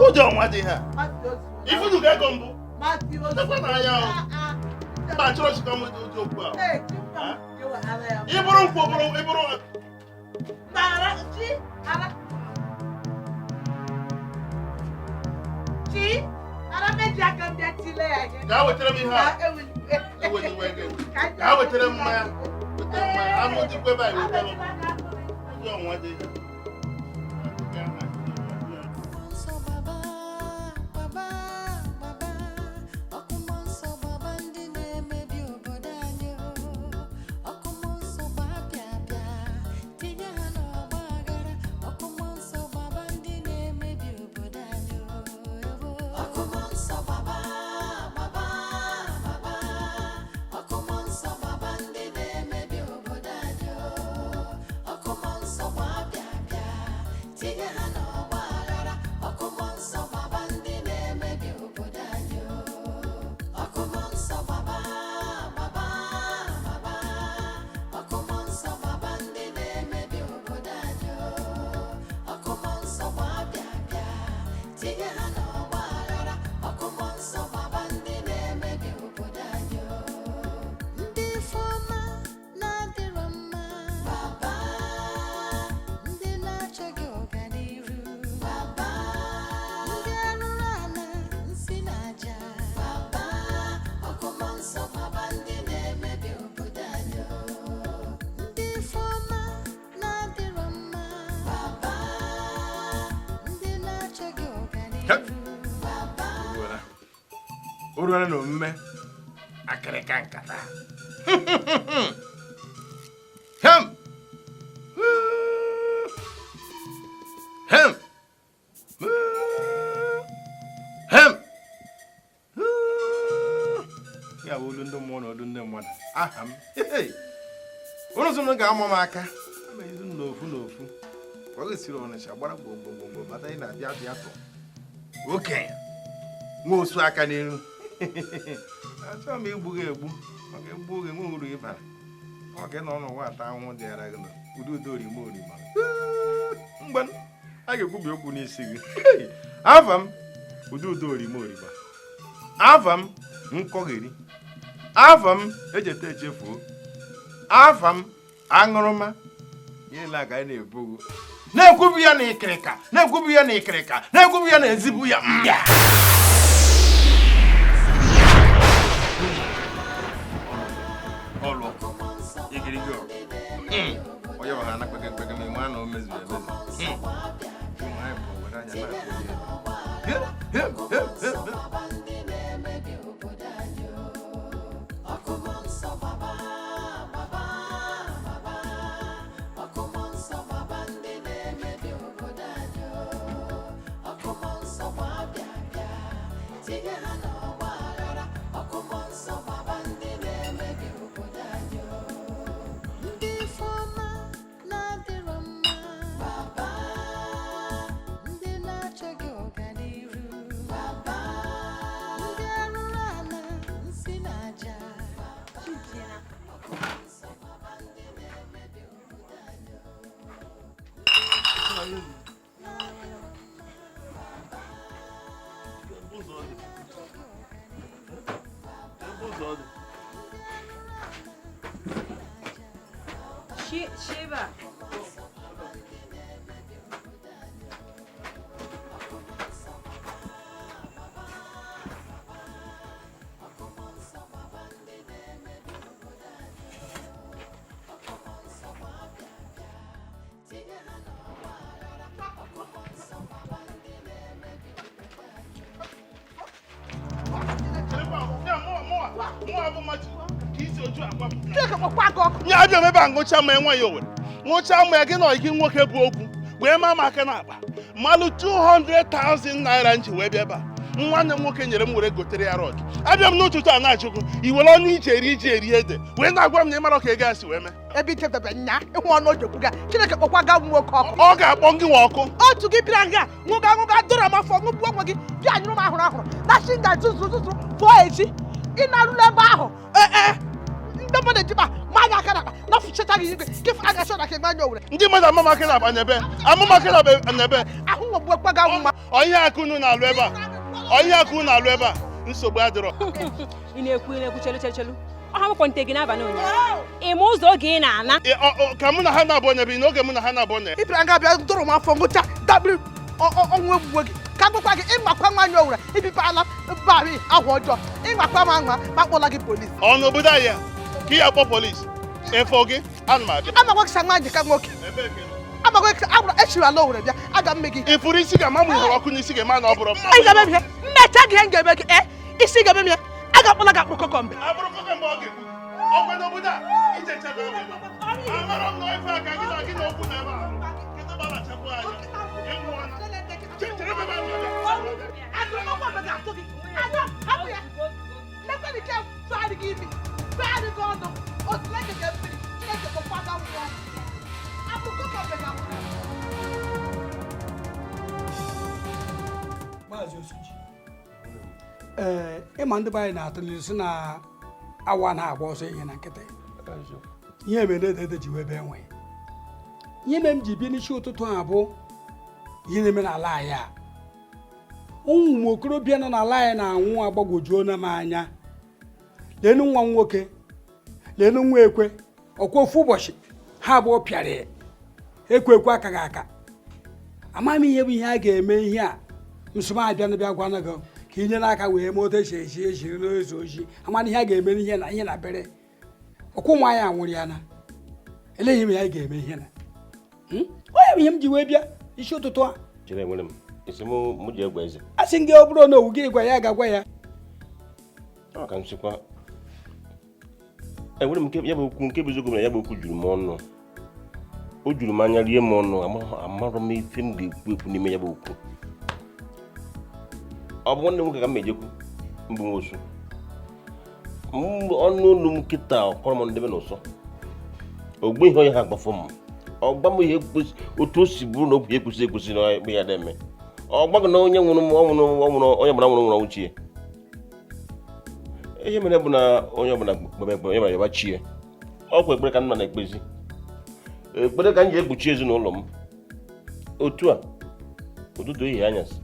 ụdị ọnwa dị ha. Ifunugo ego mbụ lekwa n'anya ahụ mba chọrọ chịkọ m ụdị okwu ahụ. Ị bụrụ nkwụ, bụrụ ị bụrụ. Chi, ara. Chi, ara meji aka m bịa tile ya ihe. Gaa wetara m ihe a. Gaa wetara m mmanya. Wetara mmanya. Anụ dịkwa ebe a, wetara m. Ụdị ọnwa dị ihe. O ruola na omume akịrịka nkata. Hem! Hem! Hem! Ya bụ olu ndị mmụọ na olu ndị mmadụ. Aha m. Unu sị m ga-ama m aka. Ama izu m n'ofu n'ofu. Ka ọ siri Ọnịsha gbara gbogbogbogbo bata ị na-abịa abịa tụ. Okenye nwa osu aka n'elu. Achọghị m igbu gị egbu maka egbu oge nwe uru ị bara. Ọ ka ị nọ n'ụwa ata ahụhụ dịara gị ụdị udo orima orima. Mgbe a ga-ekwubi okwu n'isi gị. Afa m ụdị udo orima orima. Afa m nkọgheri. Afa m echeta echefuo. Afa m aṅụrụma. Ihe niile ka anyị na-ebu na-ekwubi ya na ịkịrịka, na-ekwubi ya na ịkịrịka, na-ekwubi ya na ezigbo ya mbịa. Ọlụ igirigi ọgụ onye ọha na kpeke kpeke ma ịma na o mezuru emezu. Ụmụ anyị pụrụ were anya na-akpọ ya. Mechie ebe a. Nye abịa m ebe a ṅụcha mmanya nwaanyị Owere ṅụcha mmanya gị na gị nwoke bụ okwu wee maa m aka n'akpa malụ 200,000 naira nji wee bịa ebe a. Nwanne m nwoke nyere m were gotere ya rọd. Abịa m n'ụtụtụ a na-achụgụ i were ọnụ ije eri iji eri ede wee na-agwa m na ị mara ka ego a si wee mee. Ebe ichebebe nya ịhụ ọnụ o jekwuga Chineke kpọkwa ga nwoke ọkụ. Ọ ga-akpọ gị nwa ọkụ. Otu gị bịara nga ṅụga ṅụga dọrọ m afọ ṅụgbuo onwe gị bịa nyụrụ m ahụrụ ahụrụ na chi nga zụzụ zụzụ pụọ echi ị na-arụla ebe ahụ. Ee ndị mmadụ ejiba ma anya aka n'akpa na fụchacha gị igwe kịfụ aga sọ na ka anya Owere. Ndị mmadụ ama m aka n'akpa n'ebe ama m aka n'akpa n'ebe ahụ nwegbu ekwe ga nwa. Ọ ihe akụ unu na-alụ ebe a, ọ ihe akụ unu na-alụ ebe a, nsogbu adịrọ. Ị na-ekwu chelu chelu chelu. Ọ ha nkwante gị n'abalị ụnyaahụ. Ị ma ụzọ oge ị na-ana? Ka mụ na ha na-abụọ n'ebe n'oge mụ na ha na-abụọ na. Ị bịara nga bịa dụrụ m afọ ngụcha dabiri ọnwụ egbuwe gị ka gwakwa gị ịmakwa nwaanyị Owere ibipala barị agwa ọjọọ ịmakwa m anwa ma akpọla gị polisi. Ọ n'obodo anyị a ka ị akpọ polisi efo gị ana m abịa. Amakwa gị nwaanyị ka nwoke. Amakwa gị agwara echiri ala Owere bịa aga m gị. Ị fụrụ isi ga-ama m hụrụ ọkụ n'isi ga-ema na ọ bụrụ. Ị ga-eme m ihe mmecha gị ihe m ga-eme gị isi ga-eme m ya a ga-akpọla gị akpụrụ kọkọmbe. Akpụrụ kọkọmbe ọ ga-ekwu. Ọkwa n'obodo a ije nchebe oge. Amara m na ife aka gị na gị na okwu na ebe a. Kịta gbara chekwa anya. Ịnwụ ọna. Chere ebe a na-abịa. Akpụrụ kọkọmbe ga-atụ gị. Ada hapụ ya. Lekwanị ke tụgharị gị imi. Tụgharị gị ọnụ. Otu leke gị mmiri. Chineke kpọkwa gị nwụọ. Akpụrụ kọkọmbe ga-atụ gị. Maazị Osuji. Ee, ịma ndị be anyị na-atụ n'ilu sị na awa na-agba ọsọ ihe na nkịtị. Ihe mere ede ji wee bee nwe. Ihe mere m ji bịa n'isi ụtụtụ a bụ ihe na-eme n'ala anyị a. Ụmụ okorobịa nọ n'ala anyị na-anwụ agbagwojuo na m anya. Leenụ nwa m nwoke, leenụ nwa ekwe, ọkwa ofu ụbọchị ha abụọ pịara ya. Ekwe ekwe akaghị aka. Amaghị m ihe bụ ihe a ga-eme ihe a. Nsogbu abịa na bịa gwana gị ka inye n'aka wee mee otu esi esi ejiri n'ezu oji amana ihe a ga-eme n'ihe na ihe na bere ọkwụ nwa ya nwụrụ ya na eleghị m ya ga-eme ihe na onye bụ ihe m ji wee bịa isi ụtụtụ a. Chere nwere m isi mụ ji egwa eze. A sị gị ọ bụrụ na owu gị gwa ya ga-agwa ya. Ọ ka m sịkwa enwere m ya bụ okwu nke bụ eziokwu na ya bụ okwu juru m ọnụ. O juru m anya rie m ọnụ amarụ m ife m ga-ekwu ekwu n'ime ya bụ okwu. Ọ bụ nwanne m nwoke ka m ejekwu mbụ nwosu. Ọnụ olu m kịta ọkọrọ m ndebe n'ụsọ. Ogbe ihe onye ha agbafọ m. Ọgba m ihe otu o si bụrụ na okwu ekwesị ekwesị na ikpe ya na-eme. Ọ gbaghị na onye nwụrụ ọnwụrụ onye gbara nwụrụ nwụrụ ọnwụ chie. Ihe mere bụ na onye ọbụla kpebe ekpere onye mara yọba chie. Ọ kwa ekpere ka m nọ na-ekpezi. Ekpere ka m ji ekpuchi ezinụlọ m. Otu a ụtụtụ ehihie anyasị.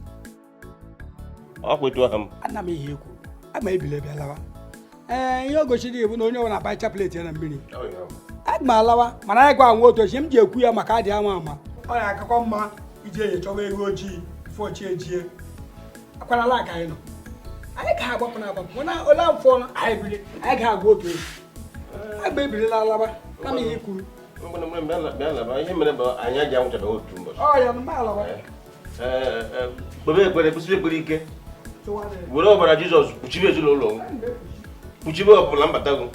Ọ kwa etu aha m. Ana m ihe ekwu. Ama ebile bịa lawa. Ee, ihe o gosiri bụ na onye ọbụla akpa chaplet ya na mmiri. Aga m alawa mana anyị gwa nwa otu echi m ji ekwu ya maka adị ama ama. Ọ na-akakwa mma iji enye chọwa ego ojii bifo chi ejie. Akwarala aka anyị nọ. Anyị ga-agbapụ na agbapụ mana ole afọ ọnụ anyị biri anyị ga-agwa otu echi. Agba ebirila alawa na m ihe kwuru. Ihe mere bụ anyị aja anwụchabeghị otu ụbọchị. Ọ ya mma alawa. Kpebe ekpere kwụsịrị ekpere ike. Were ọbara Jizọs kpuchibe ezinụlọ m. Kpuchibe ọbụla mbata gị.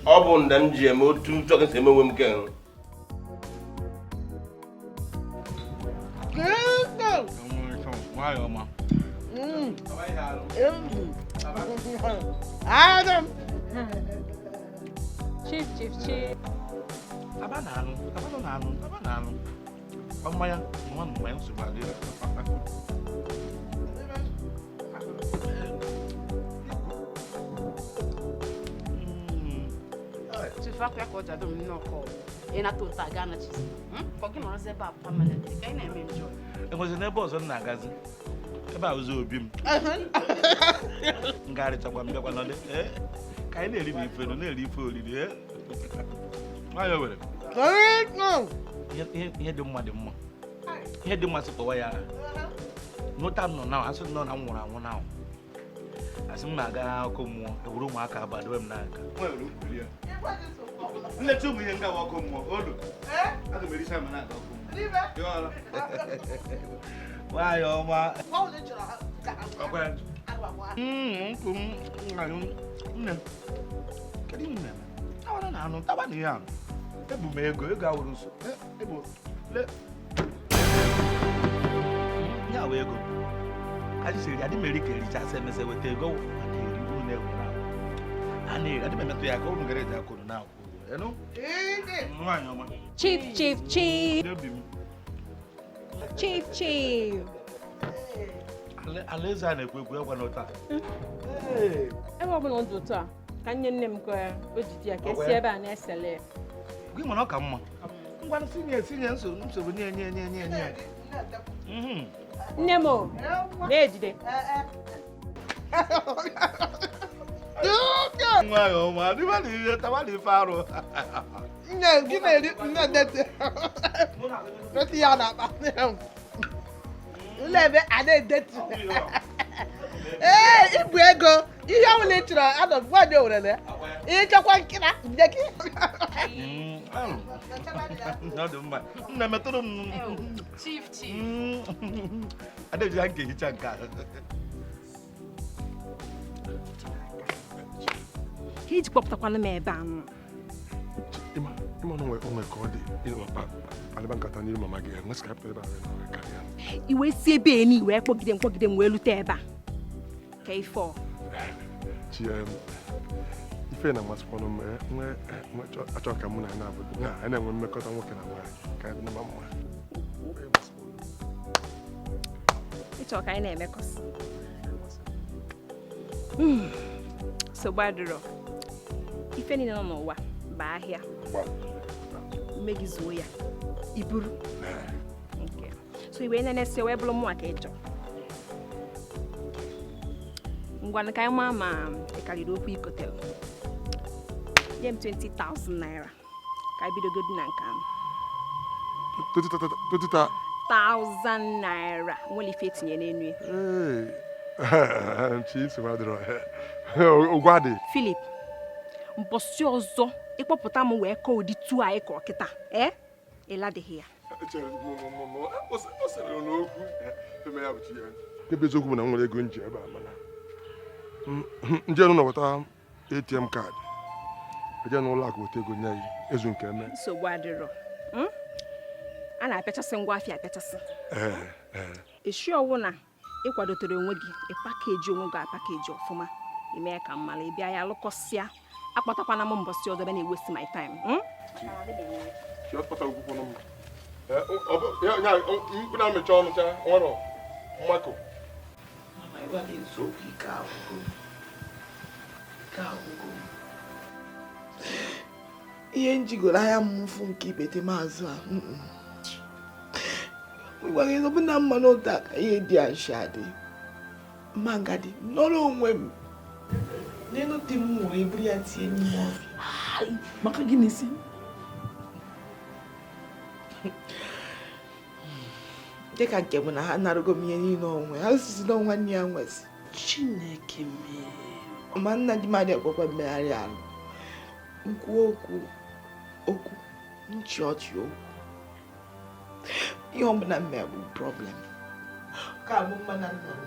Ọ bụ nda m ji eme otu chọkị si eme onwe m ke. Chief, chief, chief. Aba na-anụ, aba na-anụ, aba na-anụ. Mmanya, nwa mmanya nsogbu adịrọ. Tufakwa ka ọ jado m nnọọ ị nata ụta gaa na chisi. Ka gị nọrọzi ebe a permanent ka ị na-eme njọ. Enwezi n'ebe ọzọ m na-agazi. Ebe a ụzọ obi m. Ngagharịchakwa m bịakwa nọdị. Ka anyị na-eri na ife nọ na-eri ife oriri. Nwayọ were. Ihe dị mma dị mma. Ihe dị mma sị kpọwa ya aha. N'ụta m nọ na asị nọ na m nwụrụ anwụ na asị m na-aga ọkụ mmụọ ewuru ụmụaka abadowe m n'aka. Nleta ụmụ ihe nga ọkụ mmụọ olu. Aga m erisa m na-aga ọkụ mmụọ. Nwayọ ọma. Nne m, kedu ihe na-eme? Tawana na anụ, tawa na ihe anụ. Ebu m ego, ego awụrụ nso. Ebu, le. Ya wụ ego. Anyị siri adị m eri ka erichasị emesị weta ego a na-eri unu na-ewere ahụ. A na-eri, adị m emetụ ya ka unu gara eji aka unu na-akwụ ụgwọ. Enu? Nwaanyị ọma. Chief, chief, chief. N'obi m. Chief, chief. Alaeze a na-ekwu ekwu ekwe n'ụta. Ebe ọ bụla ndụ ụtọ a, ka nne nne m ka o jide ya ka esi ebe a na-esele ya. Gị nwere ọ ka mma. Ngwanụ sinye sinye nsogbu nye nye nye nye nye. Nne m o, na-ejide. Nwayọ ọma, dịba na ihe tawa na ife arụ. Nne gị na-eri nne dete. Dete ya na-akpa. Ụlọ ebe a na-edetu. Ee, ibu ego ihe ọ bụla ị chọrọ anọ m nwaanyị owere na ya. Ịchọkwa nkịta nye gị. Ọ dị mma. Nne metụrụ m. Chief, chief. Adaeji ha nke hicha nke a. Ka iji kpọpụtakwana m ebe a nọ. Ịma na onwe ka ọ dị ịlọpa nkata n'iru mama gị enwe sị ka ebe a karịa. I wee si ebe a wee kpọgide m kpọgide m wee lute ebe a. Ka ife ọ. Chi ife na-amasịkwanụ m nwee achọ ka mụ na ya na-abụ na anyị na-enwe mmekọta nwoke na nwaanyị ka anyị dị na mma. Ịchọ ka anyị na-emekọsị. Nsogbu adịrọ. Ife niile nọ n'ụwa bụ ahịa. Ume gị zuo ya, i buru. So iwe na-esi wee bụrụ mụnwa ka ị chọrọ. Ngwanụ ka anyị maa ma ị karịrị okwu ikotere. Nye m 20,000 naira ka anyị bidogodi na nke ahụ. 20,000 naira nwere ife etinye n'enu ya. Chi nsogbu adịrọ. Ụgwọ adị. Philip, mbọsị ọzọ ịkpọpụta m wee kọọ ụdị tu anyị kọọ kịta ịladịghị ya. Ebe eziokwu bụ na m nwere ego nji ebe a mana nje nụ nọweta ATM kaadị eje n'ụlọ akụ weta ego nye ya ezu nke eme. Nsogbu adịrọ. A na-apịachasị ngwa afịa apịachasị. Eshi ọwụ na ịkwadotere onwe gị ịpakeji onwe gị apakeji ọfụma ime ka mmala ị bịa ya lụkọsịa akpọtakwana m mbọsị ọzọ ebe na-ewesi my time. Ihe njigoro anya m mfu nke ikpete maazụ a ịgwa gị ọbụna mma n'otu a ka ihe dị ashị adị mma ngadi nọrọ onwe m n'elu di m nwụrụ eburu ya tinye n'ime ọfịa. Maka gịnị si? Dịka nke bụ na ha narụgo m ihe niile onwe ha sisi na nwanne ya nwezi. Chineke mee. Ma nna di m adịghị ekwekwa mmegharị ahụ. Nkwu okwu okwu nchi ọchị okwu. Ihe ọbụla mme bụ problem. Ka abụ mma na nna m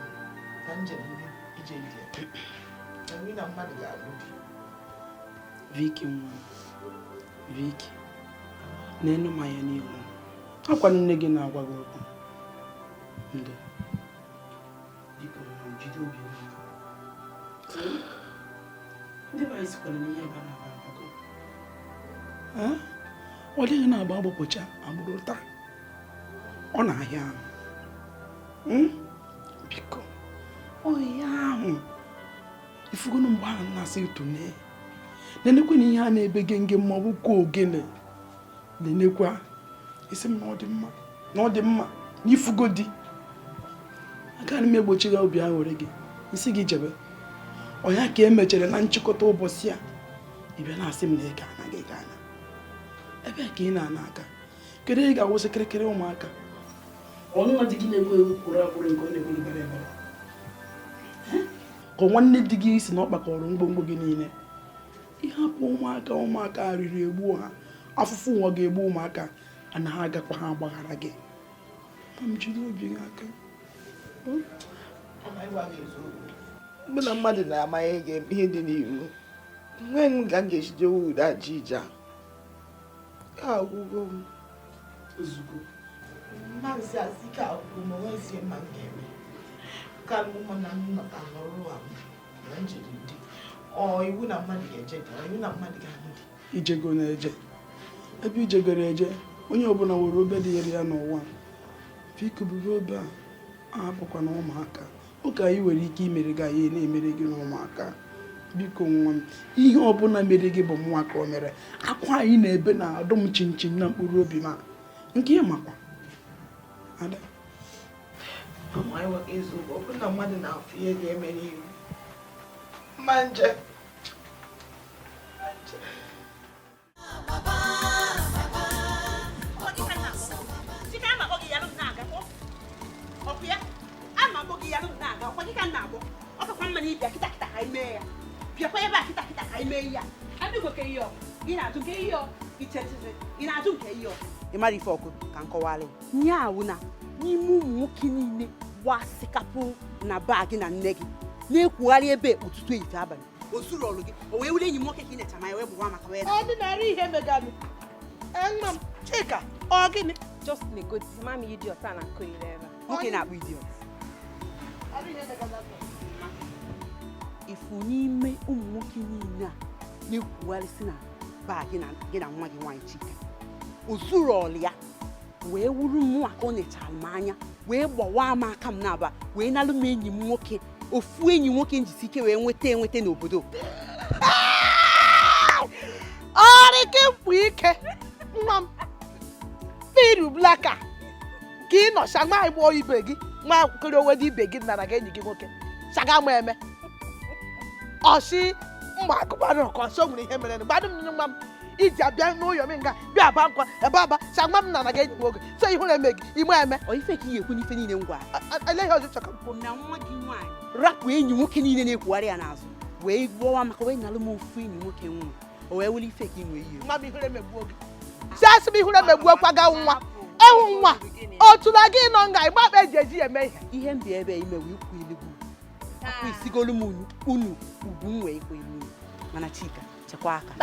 na njem ije ije. Na nwunye na mmadụ ga-alụ di. Vicky nwa Vicky na-enu m anya n'ihu. Akwa nne gị na-agwa gị okwu. Ndo. Biko jide obi gị. Ndị be anyị sikwara n'ihe bara aba abago. Ọ dịghị na-agba agbapụcha agbụrụ taa. Ọ na-ahịa ahụ. Biko, ọhịa ahụ. Ifugonu mgbe ahụ na-asị tụnee. Nenekwe na ihe a na-ebe gị nge ma ọ bụ kwa ogene. Nenekwa isi m na ọ dị mma na ọ dị mma na ifugo di. Agaghị m egbochi gị obi aṅụrị gị. Isi gị jebe. Ọ ya ka e mechere na nchịkọta ụbọchị a. Ị bịa na-asị m na ị ga-ana gị ga-ana. Ebe ka ị na-ana aka, kedu ị ga-awụsị kịrịkịrị ụmụaka? Ọnụnwa di gị na-ekwu egwu kwuru akwụrụ nke ọ na-ekwu bara ebara ka nwanne di gị si na ọ kpakọrọ ngwongwo gị niile. Ịhapụ ụmụaka, ụmụaka riri egbuo ha, afụfụ ụwa ga-egbu ụmụaka, ana ha agakwa ha agbaghara gị. Ma m jide obi gị aka. Mụ na mmadụ na-ama ihe dị n'iwu, enweghị m ka m ga-esi jewe ụda aja ije a. Agwụgo m ozugbo. Mmasị asị ike agwụgo m, onwezie mma m ga-eme ka mụ na nnọta nọrọ m na njiri dị. Ọ iwu na mmadụ ga-eje dị, ọ iwu na mmadụ ga-anụ dị. Ijego na-eje ebe ijegoro eje, onye ọbụla nwere obe dịrị ya n'ụwa. Biko buru obe a, ahapụkwana ụmụaka. Oge anyị nwere ike imere gị, anyị na-emere gị n'ụmụaka. Biko nwa m, ihe ọbụla mere gị bụ mụnwa ka o mere. Akwa anyị na-ebe na adụ m chinchin na mkpụrụ obi ma nke ị makwa ada. Mama, eziokwu, ọ bụrụ na mmadụ na-afụ ihe ga-eme n'ihu mma nje. Bịakwa ebe a kịta kịta ka anyị mee ya. Ị na-ajụ nke ihe ị na-ajụ nke ihe ị mara ife ọkụ ka nkọwalị nye awụ na n'ime ụmụ nwoke niile gbasịkapụ na baa gị na nne gị na-ekwugharị ebe ụtụtụ ehihie abalị o zuru ọlụ gị o wee wule enyi m nwoke ka ị na-echa ma ya wee gbụwa maka wee ọ dị narị ihe meganụ. Nwa m Chika, ọ gịnị? Just negodi mami idiot a na-akụ ire ebe nwoke na-akpụ idiot. Ifu n'ime ụmụ nwoke niile a na-ekwugharịsị na baa gị na nwa gị nwaanyị Chika o zuru ọlụ ya wee wuru mụnwa ka ọ nechara m anya wee gbawa m aka m n'aba wee nalụ m enyi m nwoke, ofu enyi nwoke njisi ike wee nweta enweta n'obodo. Ọrịke mkpu ike nwa m piru blaka ka ị nọ shagma ịgbọ ibe gị nwa kiri onwe dị ibe gị nara gị enyi gị nwoke shaga m eme ọsị mgbe akụkpara ọkọ ọsọ nwere ihe mere gbadụ m nwa m iji abịa n'ụyọ m nga bịa aba nkwa ebe aba shagma m nara gị enyi nwoke so ihu na-eme gị ime eme ọ ife ka ị ga-ekwu n'ife niile ngwa ele ihe ọzọ chọka m na nwa gị nwaanyị rapụ enyi nwoke niile na-ekwugharị ya n'azụ wee gbọwa maka wee nalụ m ofu enyi nwoke nwa o wee wuli ife ka ị nwee ihe nwa m ihure megbuo gị si asị m ihure megbuo kwaga nwa ewu nwa otu na gị nọ nga ịgba akpa eji eji eme ihe ihe m bi ebe ime wee ikwu iligwu akwụ isigolu m unu ugwu m wee ikwu ilu mana Chika chekwa aka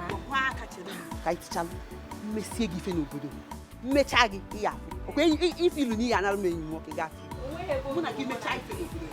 chekwa aka chere ka anyị tichalụ mmesie gị ife n'obodo mmechaa gị ihe afụ okwe ife ilu n'ihi anara m enyi m nwoke gafe mụ na gị mechaa ife n'obodo.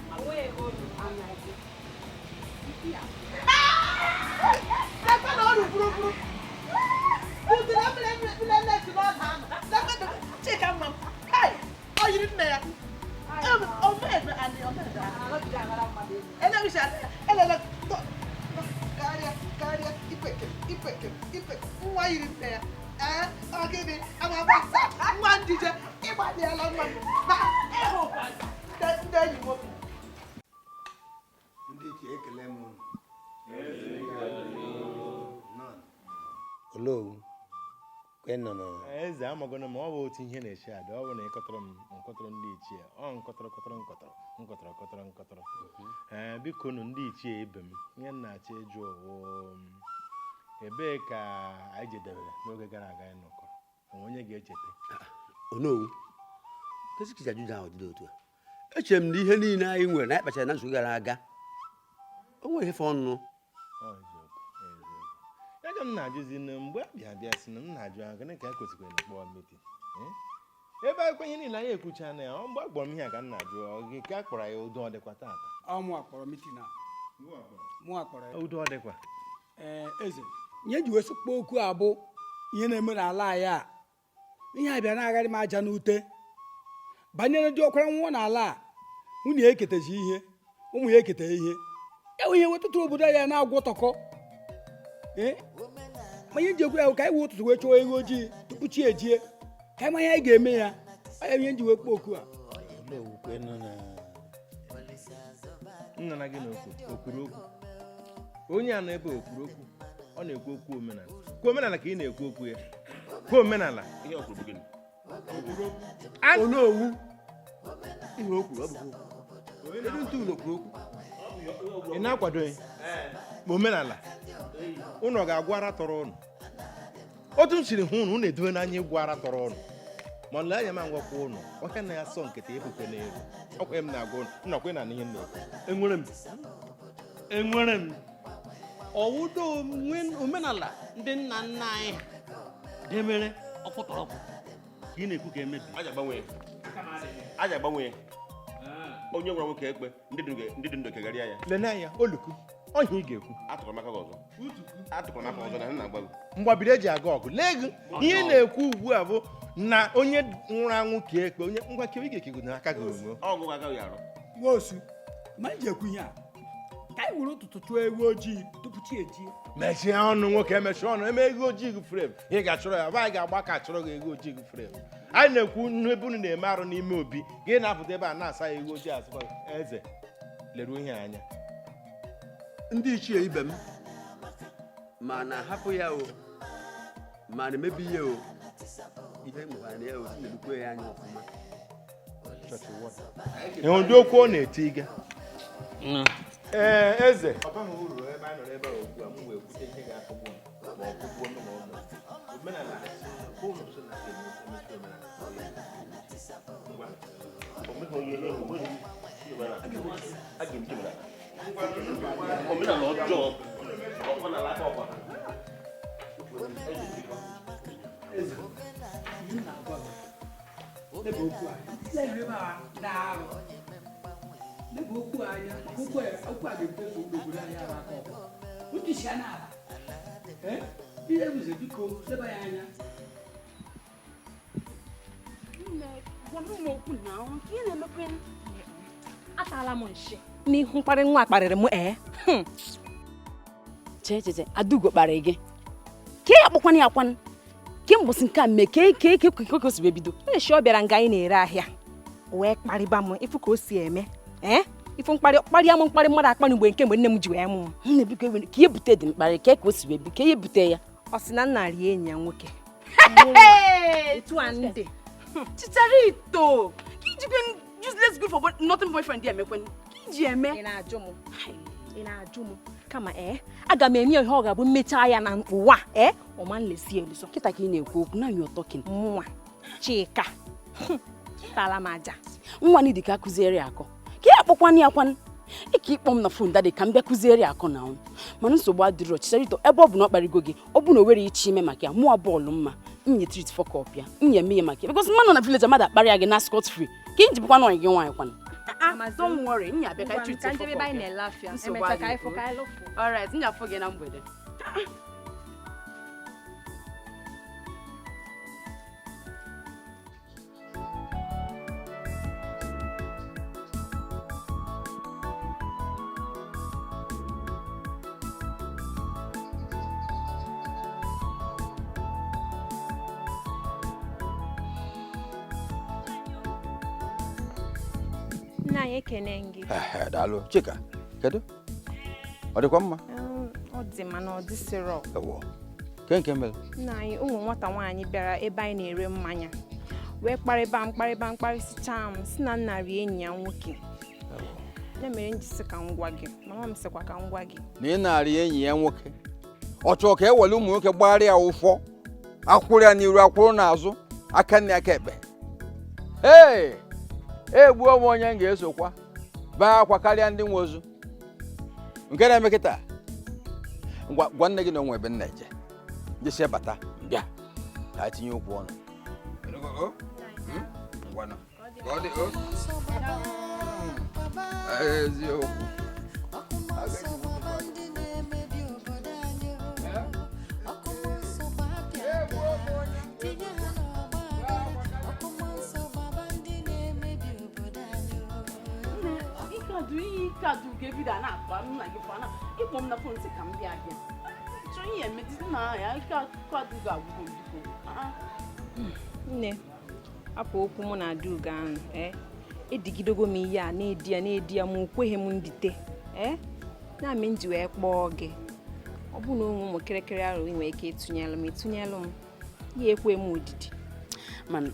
Eze amagona ma ọ bụ otu ihe na-eche adị ọ bụ na ịkọtọrọ m nkọtọrọ ndị ichie ọ nkọtọrọ kọtọrọ nkọtọrọ nkọtọrọ kọtọrọ nkọtọrọ. Ee biko nụ ndị ichie ibe m ihe m na-achọ ịjụ ụwụ ebee ka anyị jedebere n'oge gara aga anyị nọkọrọ onwe onye ga-echeta? Onowu kesi ajụjụ ahụ dị otu a echere m na ihe niile anyị nwere na anyị kpachara na nzukọ gara aga o nwere ife ọnụ. Ya ka m na-ajụzi na mgbe a bịa bịa sị na m na-ajụ ahụ gịnị ka e kwesịkwara na kpọọ mitin ebe akwụkwọ ihe niile anyị ekwucha na ya ọ mgbe a kpọrọ m ihe a ka m na-ajụ ọ gị ka a kpọrọ ya udo ọ dịkwa taata? Ọ mụ akpọrọ mitin a. Mụ akpọrọ ya. Udo ọ dịkwa? Ee eze nye ji wee sịkpọ okwu a bụ ihe na-eme n'ala anyị a ihe a bịa na-agharị m aja n'ute banyere dị ọkwara nwụọ n'ala a nwunye ya eketazi ihe ụmụ ya eketa ihe ya bụ ihe wetụtụrụ obodo anyị na-agwọ tọkọ. Ee ma ihe ji ekwu ya bụ ka anyị wee ụtụtụ wee chọọ ego ojii tupu chi ejie ka anyị ma ihe anyị ga-eme ya ọ ya ihe nji wee kpọọ okwu a. Nna na gị na okwu okwuru okwu onye a nọ ebe okwuru okwu Ọ na-ekwu okwu omenala. Kwa omenala ka ị na-ekwu okwu ya. Kwa omenala. Ihe ọ kwuru bụ gịnị? Onowu. Ihe o kwuru ọ bụ okwu. Kedu ntụ ụlọ kwuru okwu? Ị na-akwado ya? Ma omenala. Ụnụ ga-agwa ara tọrọ ụnụ. Otu m siri hụ ụnụ, ụnụ edowe n'anya ịgwa ara tọrọ ụnụ. Ma lee anya m angwakwa ụnụ, ọhịa na ya sọ nkịtị ebukwe n'elu. Ọkwa m na-agwa ụnụ, nnọkwa na ihe m na-ekwu. Enwere m ọwụdo omenala ndị nna nna anyị demere ọkpụtọrọkpụ ka ị na-ekwu ka emebi. Aja agbanwe onye gwara nwoke ekpe ndị dị ndụ kegharịa ya. Lene anya oluku ọhịa ị ga-ekwu. Atụkwara m aka gị ọzọ. Atụkwara m aka ọzọ na nna agba gị. Mgbabiri eji aga ọgụ lee gị ihe ị na-ekwu ugbu a bụ na onye nwụrụ anwụ ka ekpe onye ngwa kewe ị ga-ekego n'aka gị onwe. Ọgụ agaghị arụ. Nwosu, ma m ji ekwu ihe a ka anyị were ụtụtụ chụọ ewu ojii tupu chi ejie. Mechie ọnụ nwoke, emechie ọnụ eme ego ojii gị frem ị ga-achọrọ ya anyị ga-agba ka achọrọ gị ego ojii gị frem. Anyị na-ekwu nnu ebe unu na-eme arụ n'ime obi gị na-apụta ebe a na-asa ya ego ojii asịkwa eze leruo ihe anya. Ndị ichie ibe m ma na-ahapụ ya o ma na-emebi ihe o ihe mụkwara na ya o si na-elukwe ya anya ọfụma. Ịhụ ụdị okwu ọ na-eti ịga. Ee, eze. Ọ baghị uru ebe anyị nọ n'ebe a ugbu a m wee kwute ihe ga-akụgbu m ma ọ kụgbuo m na ụmụ. Omenala ụnụ so na emechi omenala. Ngwa. A ga-emechi omenala. Omenala ọjọọ. Omenala aka ọkwa. Eze, ihe m na-agwa gị, leba okwu a, leba ebe a na-arụ. Leba okwu a anya, maka okwu a ga-ebute nsogbu n'obodo anyị ahụ aka ọkwa. Otu isi a na-aba. Ihe bụzi biko leba ya anya. Nne, gwa m okwu na nke ị na-emekwe. Atala m nshi n'ihu mkparị nwa kparịrị m ee. Chee chee Adaugo kparị gị. Ka ya akpọkwana ya akwanụ. Ke mbọsị nke a mee ke ke ke ke o si wee bido. Nshi ọ bịara nga anyị na-ere ahịa wee kparịba m ịfụ ka o si eme. Ịfụ mkparị kparịa m mkparị mmadụ akpanụ mgbe nke mgbe nne m ji wee mụ m. Nne biko ka ihe bute dị mkparị ka o si wee bi ka ihe bute ya. Ọ sị na nna rie enyi ya nwoke. Etu a ndị. Chicharito, ka ijikwe useless good for nothing boyfriend ya emekwe. Ka iji eme. Ị na-ajụ m. Ị na-ajụ m. Kama aga m eme ihe ọ ga-abụ mmechaa ya na ụwa ọma nlesi eluzo. Kịta ka ị na-ekwu okwu na you're talking. Mụnwa Chika. Tala m aja. Nwa ni dịka akụziere akọ. Ka ya akpọkwana ya akwanụ. Ike ịkpọ m na fon dadị ka m bịa kụziere akọ na ọnụ. Mana nsogbu adịrọ Chicharito ebe ọ bụ na ọ kparịgo gị ọ bụ na o were iche ime maka ya mụọ bọọlụ mma nye treat fọkọp ya nye eme ya maka ya because mmanụ na village mmadụ akparị ya gị na scot free ka ị jibụkwa nwaanyị gị nwaanyị kwanụ. Don't worry, nya abịa ka treat fọkọp ya. Nsogbu adịrọ. Alright, nya afọ gị na mgbede. Nna anyị ekene gị. Daalụ Chika, kedu? Ọ dịkwa mma? Ọ dị mana ọ dịsịrọ. Ewo. Ke nke mere? Nna anyị ụmụ nwata nwaanyị bịara ebe anyị na-ere mmanya wee kparịba mkparịba mkparịsịchaa m si na nna rie enyi ya nwoke. Ya mere m ji sị ka m gwa gị, mama m sịkwa ka m gwa gị. Na ị na-arị enyi ya nwoke. Ọ chọrọ ka e were ụmụ nwoke gbara ya ụfọ, akwụrụ ya n'iru akwụrụ n'azụ, aka nne aka ekpe. Ee! Egbuo m onye m ga-esokwa baa akwa karịa ndị nwe ozu nke na-eme kịta. Gwa nne gị na onwe ebe nna eje jesi bata bịa ka tinye okwu ọnụ. Eziokwu. Ịkpọ m na fon sị ka m bịa bịa chọọ ihe emetụta na ya ike akụ agwụgwọ biko. Nne, apụ okwu mụ na Adaugo ahụ edigidego m ihe a na-edi ya na-edi ya ma o kweghị m ndite na m ji wee kpọọ gị. Ọ bụ na onwe ụmụ kịrịkịrị arụ ị nwere ike ịtụnyelụ m, ịtụnyelụ m ya ekwe m odidi. Mana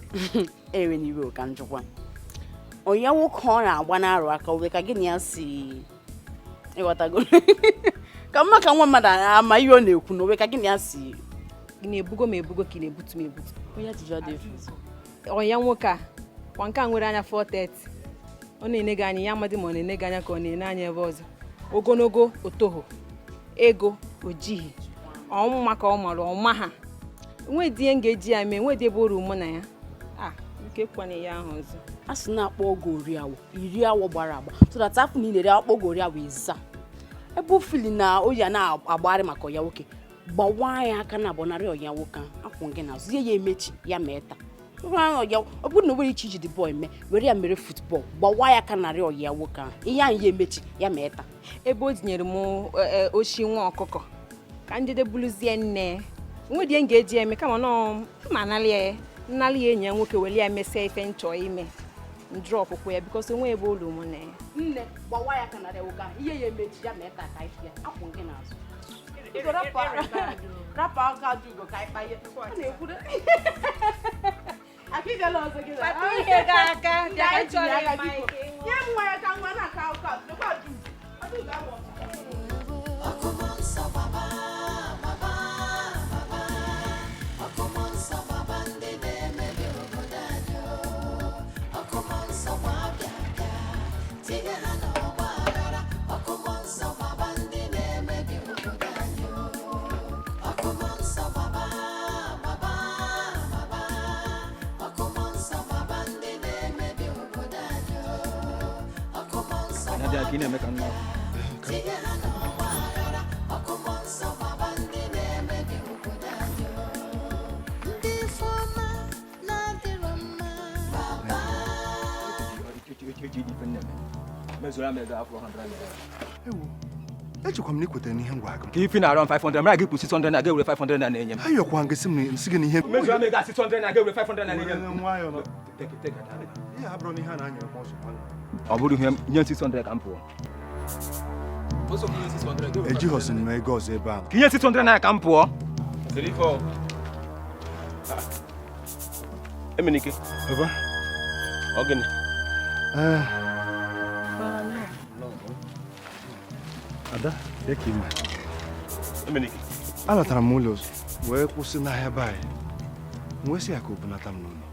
ewe n'iwe ka njikwa onye nwoke ọ na-agba n'arụ aka owe ka gị na ya si ịghọtago ka mma ka nwa mmadụ ama ihe ọ na-ekwu na owe ka gị na ya si. Ị na-ebugo m ebugo ka ị na-ebutu m ebutu? Onye ajụjụ adịghị efu. Ọya nwoke a kwa nke a nwere anya 430, ọ na-ene gị anya, ya amadị ma ọ na-ene gị anya ka ọ na-ene anya ebe ọzọ. Ogologo otoho ego ojighị ọmụma ka ọ mara ọma ha nwedị ihe m ga-eji ya mee, nwedị ebe o ru mụ na ya a nke kwana ya ahụ ọzọ. A sị na-akpọ oge ori awọ iri awọ gbara agba so that afọ na ị na-eri akpọ oge ori awọ ịza ebe ofili na oyi a na-agbagharị maka ọya nwoke gbawa ya aka na abụnarị ọya nwoke ahụ akwụ gị n'azụ ya emechi ya mee taa ọ bụrụ na o nwere iche iji dị bọọlụ mee were ya mere football gbawa ya aka narị ọya nwoke ahụ ihe ahụ ya emechi ya mee taa. Ebe o tinyere m oshi nwa ọkụkọ ka njide buluzie nne nwedị ihe m ga-eji eme kama nọ mma nalị ya nnalị ya enyi ya nwoke were ya mesịa ife nchọ ime ndrọpụkwa ya bikos onwe ebe ụlọ mụ na ya. Nne gbawa ya aka narị nwoke ahụ ihe ya emechi ya mee taa ka anyị ya akwụ gị n'azụ rapụ aka dị ugo ka anyị kpanye ọ na-ekwu akịbịala ọzọ gị Kpata ihe gị aka, bịa ka chọrọ ịma ike. Nye m nwa ya ka nwa na-aka ụka lekwa dị ugo agba ọsọ. Ọkụ mmụọ nsọ gbaba gbaba gbaba, ọkụ mmụọ nsọ gbaba ndị na-emebi obodo anyị o. Ọkụ mmụọ nsọ gbaa bịa bịa, tinye ha n'ọgba aghara. Ọkụ mmụọ nsọ gbaba ndị na-emebi obodo anyị o. Ọkụ mmụọ nsọ gbaba gbaba gbaba, ọkụ mmụọ nsọ gbaba ndị na-emebi obodo anyị o. Ọkụ mmụọ nsọ Anya bịa ka ị na-eme ka nna. tinye ha n'ọgba aghara. Ọkụ mmụọ nsọ gbaba ndị na-emebi obodo anyị o. Ndị ifeọma na-adịrọ mma gbaba. Ewo, echekwa m na ị kwetara n'ihe m gwara gị. Ka ifi na-arọ m 500 mara gị kwụ 600 na ga-ewere 500 na na-enye m. Ayọkwa gị sị m na nsị gị na ihe. Mezuo m ego a 600 na ga-ewere 500 na na-enye m. Nwayọọ nọ. Take it, take it. Ihe a bụrụ na ihe a na-anya eme ọzọ nwanne. Ọ bụrụ ihe nye 600 ka m pụọ. Ejighọsị m ego ọzọ ebe ahụ. Ka ihe 600 na ka m pụọ. Emenike. Papa. Ọ gịnị? Ee. Ada, bịa ka ime. Emenike. Alatara m ụlọ wee kwụsị n'ahịa be anyị. M wee sị ya ka o bunata m n'ụlọ.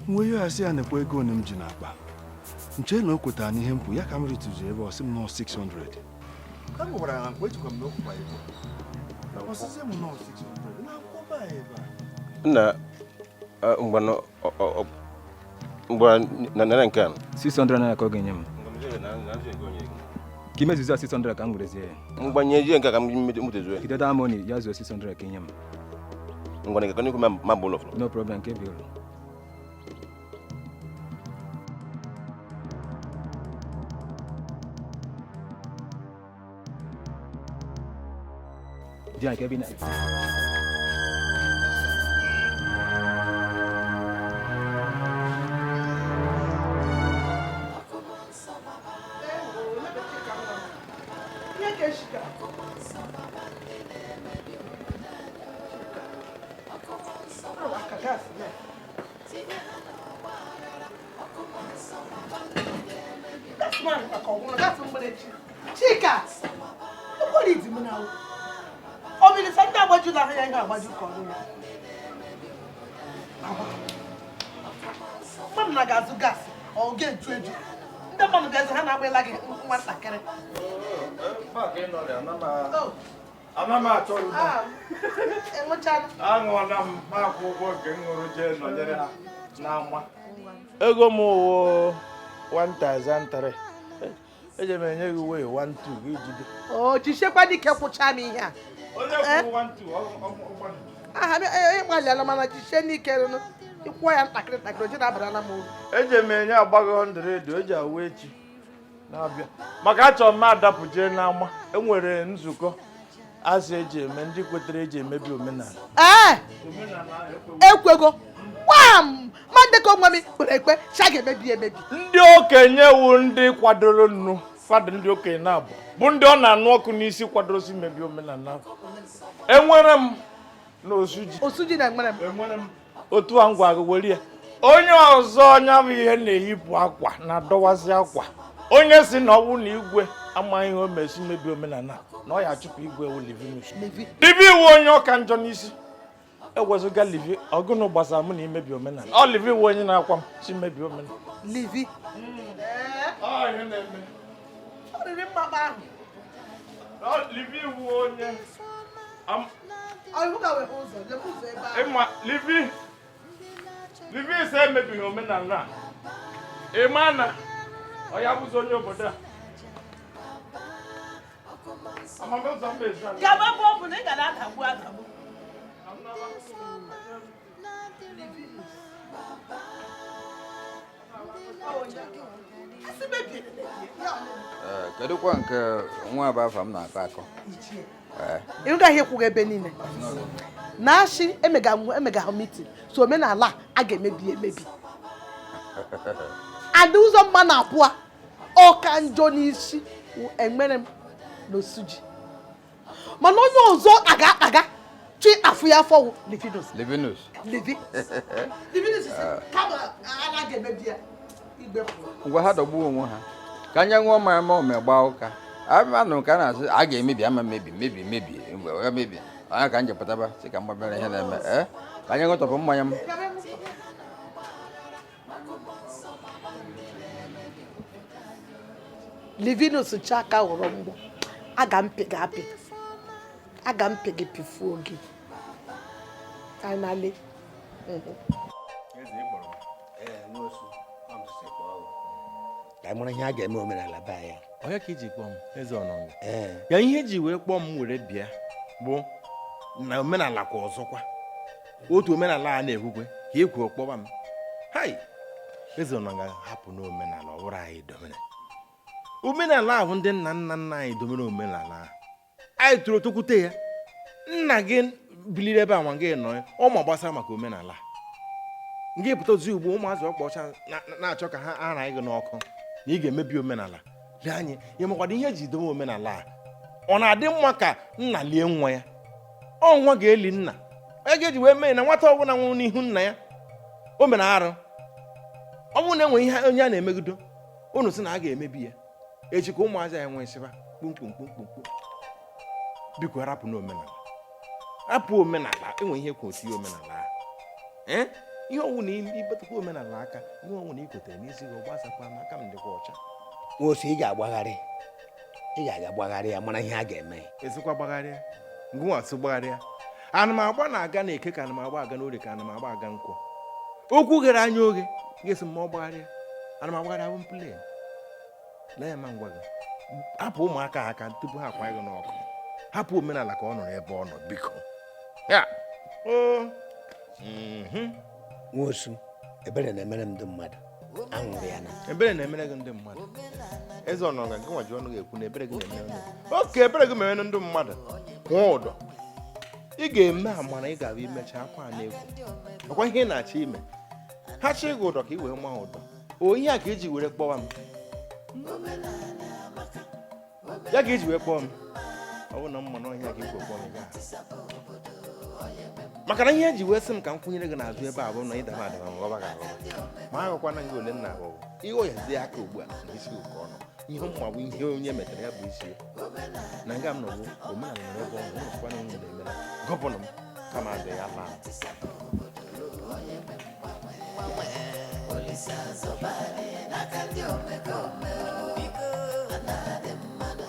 M wee yọọ ya sị ya nekwa ego one m ji n'akpa. Nche na o kwetara n'ihe m kwu ya ka m ritụzi ebe ọ sị m nọọ 600. Ka m gwara ya na mkpa ejikwa m na okwukwa ego. Ọsịsị m nọọ 600 na akwụkwọ be anyị ebe a. Nna, ngwanụ, ngwa na nke a. 600 naira ka ọ ga-enye m. Ka imezuzi 600 ka m werezie ya. Ngwa nye ji nke ka m mutezuo ya. Jide that money ya zuo 600 ka inye m. Ngwa na nke ma bụ ụlọ. No problem, ka ebi ụlọ. Di anyị ka ebe ị na. Chika, ụkwara idi m na ọ bụrụ sị ndị agbaju na ahụ ya ihe agbaju ka ọ dị ya. Mmadụ na ga-azụ gaasị ọ ga-eju eju ndị mmadụ bịazi ha na-agbala gị nwatakịrị. Ana m achọ ụlọ. Enwechala. Aṅụọla m ma akwụ ụgwọ nke m ṅụrụ jee nọnyere ha n'ama. Ego m wụ 1003. Eje m enye gị wee 12 gị jide. O jichekwa dike kwụcha m ihe a. Onye kwụrụ 12 ọ Aha m ịgbalịala mana jichie n'ike rụnụ. Ịkwụọ ya ntakịrị ntakịrị o ji na-abara m uru. Eje m enye agbaghị 100 eji awụ echi na-abịa. Maka achọrọ m adapụ jee n'ama. Enwere nzukọ asị eji eme ndị kwetere eji emebi omenala. Ee! Ekwego. Gbam! Ma ndekọ nwa m kpere ekpe, cha ga-emebi emebi. Ndị okenye wu ndị kwadoro nnu Fadị ndị okenye na-abụ bụ ndị ọ na-anụ ọkụ n'isi kwadorosi mmebi omenala. Enwere m na Osuji. Osuji na enwere m. Enwere m. Otu a ngwa gị were ya. Onye ọzọ onye bụ ihe na-eyipụ akwa na-adọwasị akwa. Onye si na ọ bụ na igwe amaghị ihe o mesi mmebi omenala na ọ ya achụpụ igwe wụ Livinus. Livi iwu onye ọka njọ n'isi. Ewezụga Livi, ọgụnụ gbasara mụ na imebi omenala. Ọ Livi wụ onye na-akwa m si mebi omenala. Livi. Ọ ihe na-eme. Ọ riri mmakpa ahụ. Ọ Livi wụ onye. Ọ iwu ka wee hụ ụzọ, lekwa ụzọ ebe ahụ. Ịma Livi. Livi ise emebighị omenala a. Ịma na ọ ya bụzi onye obodo a. Amamụzọ mba ezi ala. Gaba ebe ọ bụ na ị ga na-adagbu adagbu. Ee, kedụkwa nke nwa bụ afa m na-akọ akọ? Ee. Ị gaghị ekwughị ebe niile. Na-achị emega meeting so omenala a ga-emebi emebi. Ada ụzọ mma na abụọ ọka njọ n'isi enwere m na Osuji. Mana onye ọzọ aga aga chi afụ ya afọ wụ Livinus. Livinus. Livi. Livinus si kama ala ga-emebi ya igbe pụrụ. Ngwa ha dọgbuo onwe ha ka anya ṅụọ mmanya ma ome gbaa ụka anụ ka a na-asị a ga-emebi ama mebi mebi mebi mgbe ọ mebi anya ka m jepụtaba sị ka m gbabere ihe na-eme ee ka anyị ṅụtọpụ mmanya m. Livinus chi aka ghọrọ mgbọ aga m pị gị apị aga m pị gị pịfuo gị finally. Ka anyị mara ihe a ga-eme omenala be anyị. Onye ka iji kpọọ m eze ọnọngụ? Ya ihe eji wee kpọọ m were bịa bụ na omenala kwa ọzọkwa otu omenala a na-ekwukwe ka e kwuo kpọba m. Hai, eze ọnọngụ hapụ n'omenala ọ bụrụ anyị domere omenala ahụ ndị nna nna nna anyị domere omenala ahụ anyị tụrụ tokwute ya. Nna gị biliri ebe a nwa gị nọ ọ ma gbasara maka omenala ngị pụta ozi ugbo ụmụazị ọkpa ọcha na-achọ ka ha ara gị n'ọkụ na ị ga-emebi omenala. Lee anyị ya makwado ihe eji dobe omenala a ọ na-adị mma ka nna lie nwa ya ọ nwa ga-eli nna onye ga-eji wee mee na nwata ọbụla nwụrụ n'ihu nna ya o mere arụ ọ bụrụ na enwe ihe onye a na-emegido unu sị na a ga-emebi ya echi ka ụmụazị anyị nwee sịba kpumkpumkpumkpum. Biko rapụ n'omenala rapụ omenala enwe ihe kwa otu omenala ahụ ihe ọnwụ na ibetakwa omenala aka ihe ọnwụ na ikwetere n'isi gị ọgbasakwa maka m dịkwa ọcha. Nwosu ị ga-agbagharị ị ga-aga gbagharị ya mara ihe a ga-eme. Esikwa gbagharịa ngụnwa sị gbagharịa ana m agba na-aga na eke ka ana m agba aga n'orie ka ana m agba aga nkwọ okwu ghere anya oghe ga-esi m ma ọ gbagharịa ana m agbagharị ahụ m plen lee ya ma ngwa gị hapụ ụmụaka aka tupu ha akwa gị n'ọkụ hapụ omenala ka ọ nọrọ ebe ọ nọ biko ya o Nwosu ebere na-emere m ndị mmadụ anwụrụ ya na ebere na-emere gị ndị mmadụ eze ọnọga nke nwa ji ọnụ ga-ekwu na ebere gị na-emere ndị oke ebere gị mere ndị mmadụ kwụọ ụdọ ị ga-eme amara ị ga-abịa imecha akwa a na-ekwu ọkwa ihe ị na-achọ ime ha chi gị ụdọ ka ị wee maa ụdọ o ihe a ka eji were kpọwa m ya ka eji wee kpọọ m ọ bụ na mma n'ọhịa ka ikwu kpọọ m gaa maka na ihe eji wee sị m ka m kwụnyere gị n'azụ ebe a bụ na ịdaba adaba m ghọba gị aghọba ma aghọkwana gị ole nna aghọghọ ihe ọyazi aka ugbu a na isi gị ka ọ nọ ihe mma bụ ihe onye metere ya bụ isi ya na nga m nọbụ omenala nwere ebe ọ nọ ụlọkwana nwunye na-emere gọvanọ m kama adị ya laa.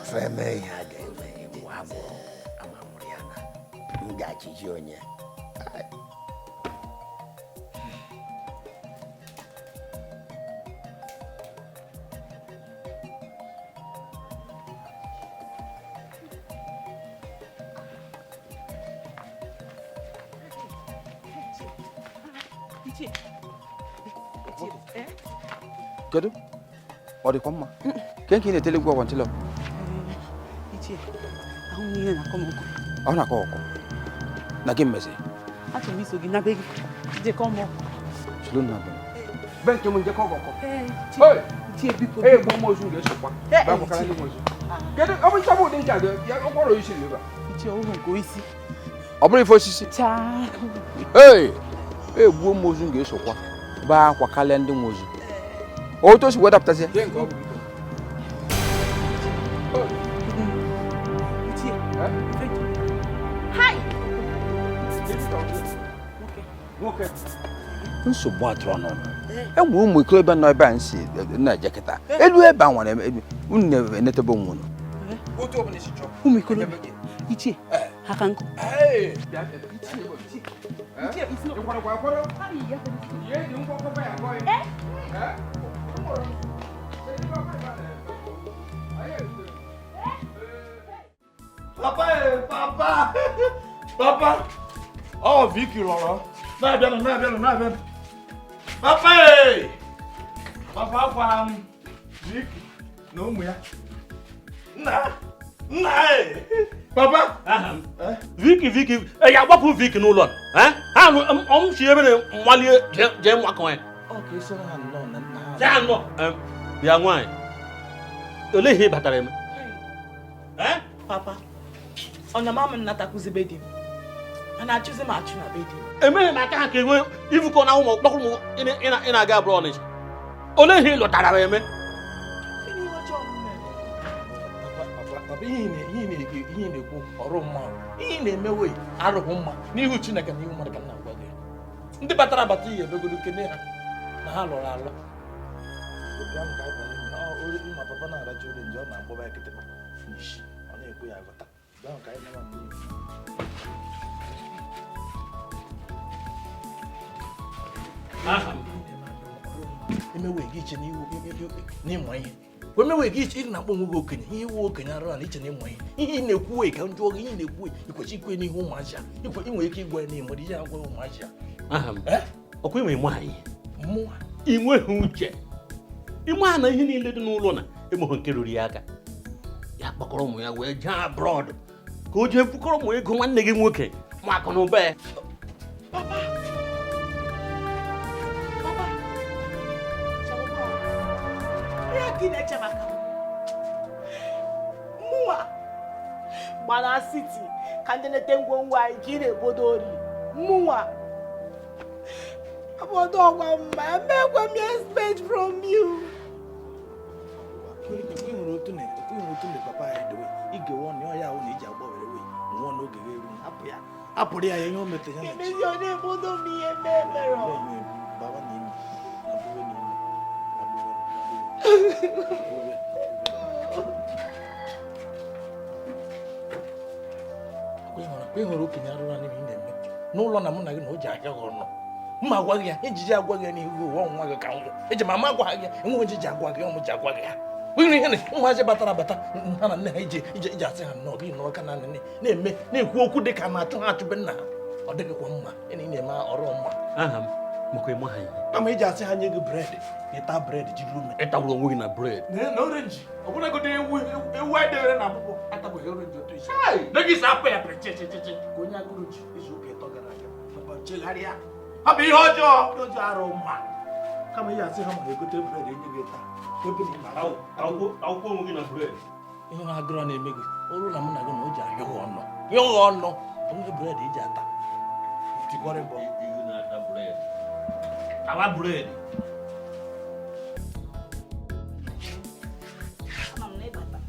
Feme ihe a ga-eme mgbe a gwụrụ ama mụrụ ya na m ga-achịji onye. Kedu? Ọ dịkwa mma? Ke nke ị na-etele egwu ọgwantịlọ? Ichie, ahụ m ihe na-akọ m ọkọ. Ọ na-akọ ọkọ? Na gị mmezi? Achọrọ m iso gị na be gị jekọ m ọkọ. Soro na be m. Be nke m njekọ ọkọ. Ee, Egbuo m ozu ga-esokwa bakwakara ndị nwe ozu. Kedu ọ bụ nchọbụ ụdị nke a ya ọkwọrọ isi ebe a? Ọ bụrụ ife osisi. Ee, egbuo m ozu ga-esokwa baa akwa karịa ndị nwe ozu. Otu o si wee dapụtazie. Nsogbu atụrụ n'ọnụ. E nwere ụmụ ikorobịa nọ ebe a nsi na-eje kịta. Elu ebe a nwere unu na-enetebe onwe unu. Ụmụ ikorobịa ichie ha ka nkụ. Papa, papa, papa. Ọ Vicky rọrọ. Na-abịanụ, na-abịanụ, na-abịanụ. Papa, papa gwara m Vicky na ụmụ ya. Nna, nna, papa. Aha m. Vicky, Vicky, ya agbapụ Vicky n'ụlọ. Ha m si ebe na mmalie jee mwakọ ya. Ọ ka esoro ha nnọọ na nna ha. Ya nnọọ. Bịa nwaanyị. Olee ihe ị batara eme? Papa, ọ na mama m natakwuzi be di m. A na-achụzi m achụ na be di m. Emeghị m aka ha ka enwe ivukọ na ụmụ kpọkụrụ m ị na-aga abụrụ Ọnịcha. Olee ihe ị lọtara m eme? Papa, ihe ị na-ekwu ọrụ mma. Ihe ị na-emewe arụghị mma n'ihu Chineke na ihu mmadụ ka m na-agwa gị. Ndị batara abata ihe ebegodo kene ha na ha lọrọ alọ. Ma papa na-aracha orenji ọ na-agbaba ya kịtịkpa n'isi ọ na-ekwe ya aghọta. Bịa ka anyị naba n'ihu. Emewe gị iche n'ịmụ ihe. Emewe gị iche ị na-akpọ onwe gị okenye ihe iwu okenye arụ ala iche n'ịmụ ihe. Ihe ị na-ekwu ka m jụọ gị ihe ị na-ekwu ikwechi ikwe n'ihu ụmụazị a. Ị nwere ike ịgwa ya n'ịmụ ihe agwa ụmụazị a. Aha m. Ọkwa inwe nwaanyị. Ị nweghị uche. Ime na ihe niile dị n'ụlọ na emeghe nke ruru ya aka. Ya kpọkọrọ ụmụ ya wee jee abroad ka o jee bukọrọ ụmụ ego nwanne gị nwoke ma akụ na ụba ya. Mụnwa gbara siti ka ndị na-ete ngwongwo anyị ka ị na-ebodo ori. Mụnwa obodo ọgwa mma emekwe m expect from you. Ị nwere otu na papa ya dowe igewe ọnụ ya ahụ na iji agba were wee nwụọ n'oge ga eru hapụ ya hapụrụ ya ihe o metere ya na chi. Emezi ọ na-ebodo m ihe mere. Baba na imi na buwe na imi na buwe na buwe. Ị hụrụ okenye arụrụ anyị ị na-eme n'ụlọ na mụ na gị na o ji ahịa gị ọnụ. Mma agwa gị ya ejiji agwa gị n'ihu gị ụwa nwa gị ka nwụ eji ma ama agwa gị enweghị ejiji agwa gị ọmụ ji agwa gị ya. Nwere ihe na ụmụazị batara abata ha na nne ha iji asị ha nnọọ gị nọrọ ka na nne na-eme na-ekwu okwu dị ka na-achụ ha achụbe nna ha ọ dịghịkwa mma ị na-eme ọrụ mma. Aha m maka ịma ha ihe. Kama iji asị ha nye gị bred ịta bred jiri ume. Ịtagburu onwe gị na bred. Na orenji ọ bụrụgodị ewu ewu anyị debere na akwụkwọ atagbughị orenji otu isi. Dịghị isi apụ ya pịrị chichichichi ka onye agụrụ ji izu ụka ịtọ gara aga papa chegharịa. Ọ bụ ihe ọjọọ ọjọọ arụ mma. Kama ihe asị ha ma egote bred enye gị taa. Akwụkwọ onwe gị na bred. Ihe agụrụ na-eme gị ọrụ na mụ na gị na o ji ahịa gị ọnụ. Yọọ ọnụ onwe bred iji ata. Tikọrọ ịbọ. Tawa bred. Ama m na ịbata.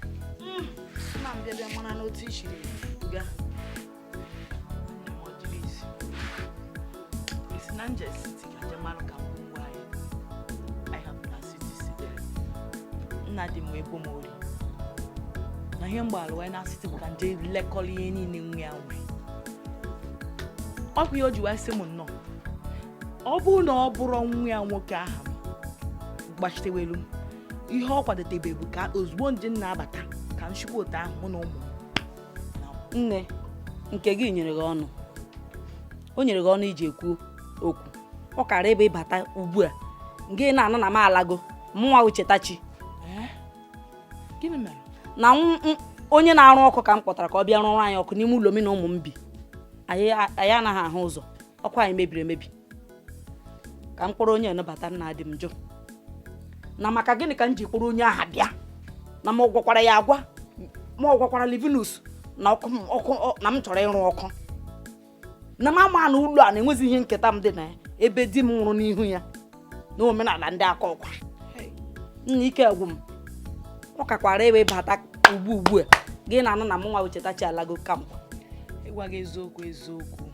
Nna m bịa bịa mara n'otu i siri gaa. Esi na nje siti ka nje mara ka ngwongwo anyị anyị hapụ na siti si dere. Nna di m wee bo m ori. Na ihe mgbarụ wee na siti bụ ka nje lekọrọ ihe niile nwe ya nwe. Ọ bụ ihe o ji wee sị m nnọọ. Ọ bụrụ na ọ bụrụ nwa ya nwoke ahụ m gbachitewelu m ihe ọ kwadotebe bụ ka ozugbo nje na-abata ka m chịkwa otu ahụ mụ na ụmụ m. Nne, nke gị nyere gị ọnụ. O nyere gị ọnụ iji ekwu okwu. Ọ kara ebe ịbata ugbu a. Ngị na-anụ na m alago, mụnwa Uchetachi. Gịnị mere? Na onye na-arụ ọkụ ka m kpọtara ka ọ bịa rụọrọ anyị ọkụ n'ime ụlọ m na ụmụ m bi. Anyị anaghị ahụ ụzọ. Ọkụ anyị mebiri emebi. Ka m kpọrọ onye nabata nna dị m jụ. Na maka gịnị ka m ji kpọrọ onye aha bịa na m gwakwara ya agwa ma ọ gwakwara Livinus na ọkụ ọkụ na m chọrọ ịrụ ọkụ na m ama na ụlọ a na-enwezi ihe nketa m dị na ya ebe di m nwụrụ n'ihu ya na omenala ndị aka ọkwa nna ike gwụ m ọ kakwara ebe bata ugbu ugbu a gị na anụ na mụ nwa Chetachi alago kamgbe. Ịgwa gị eziokwu eziokwu,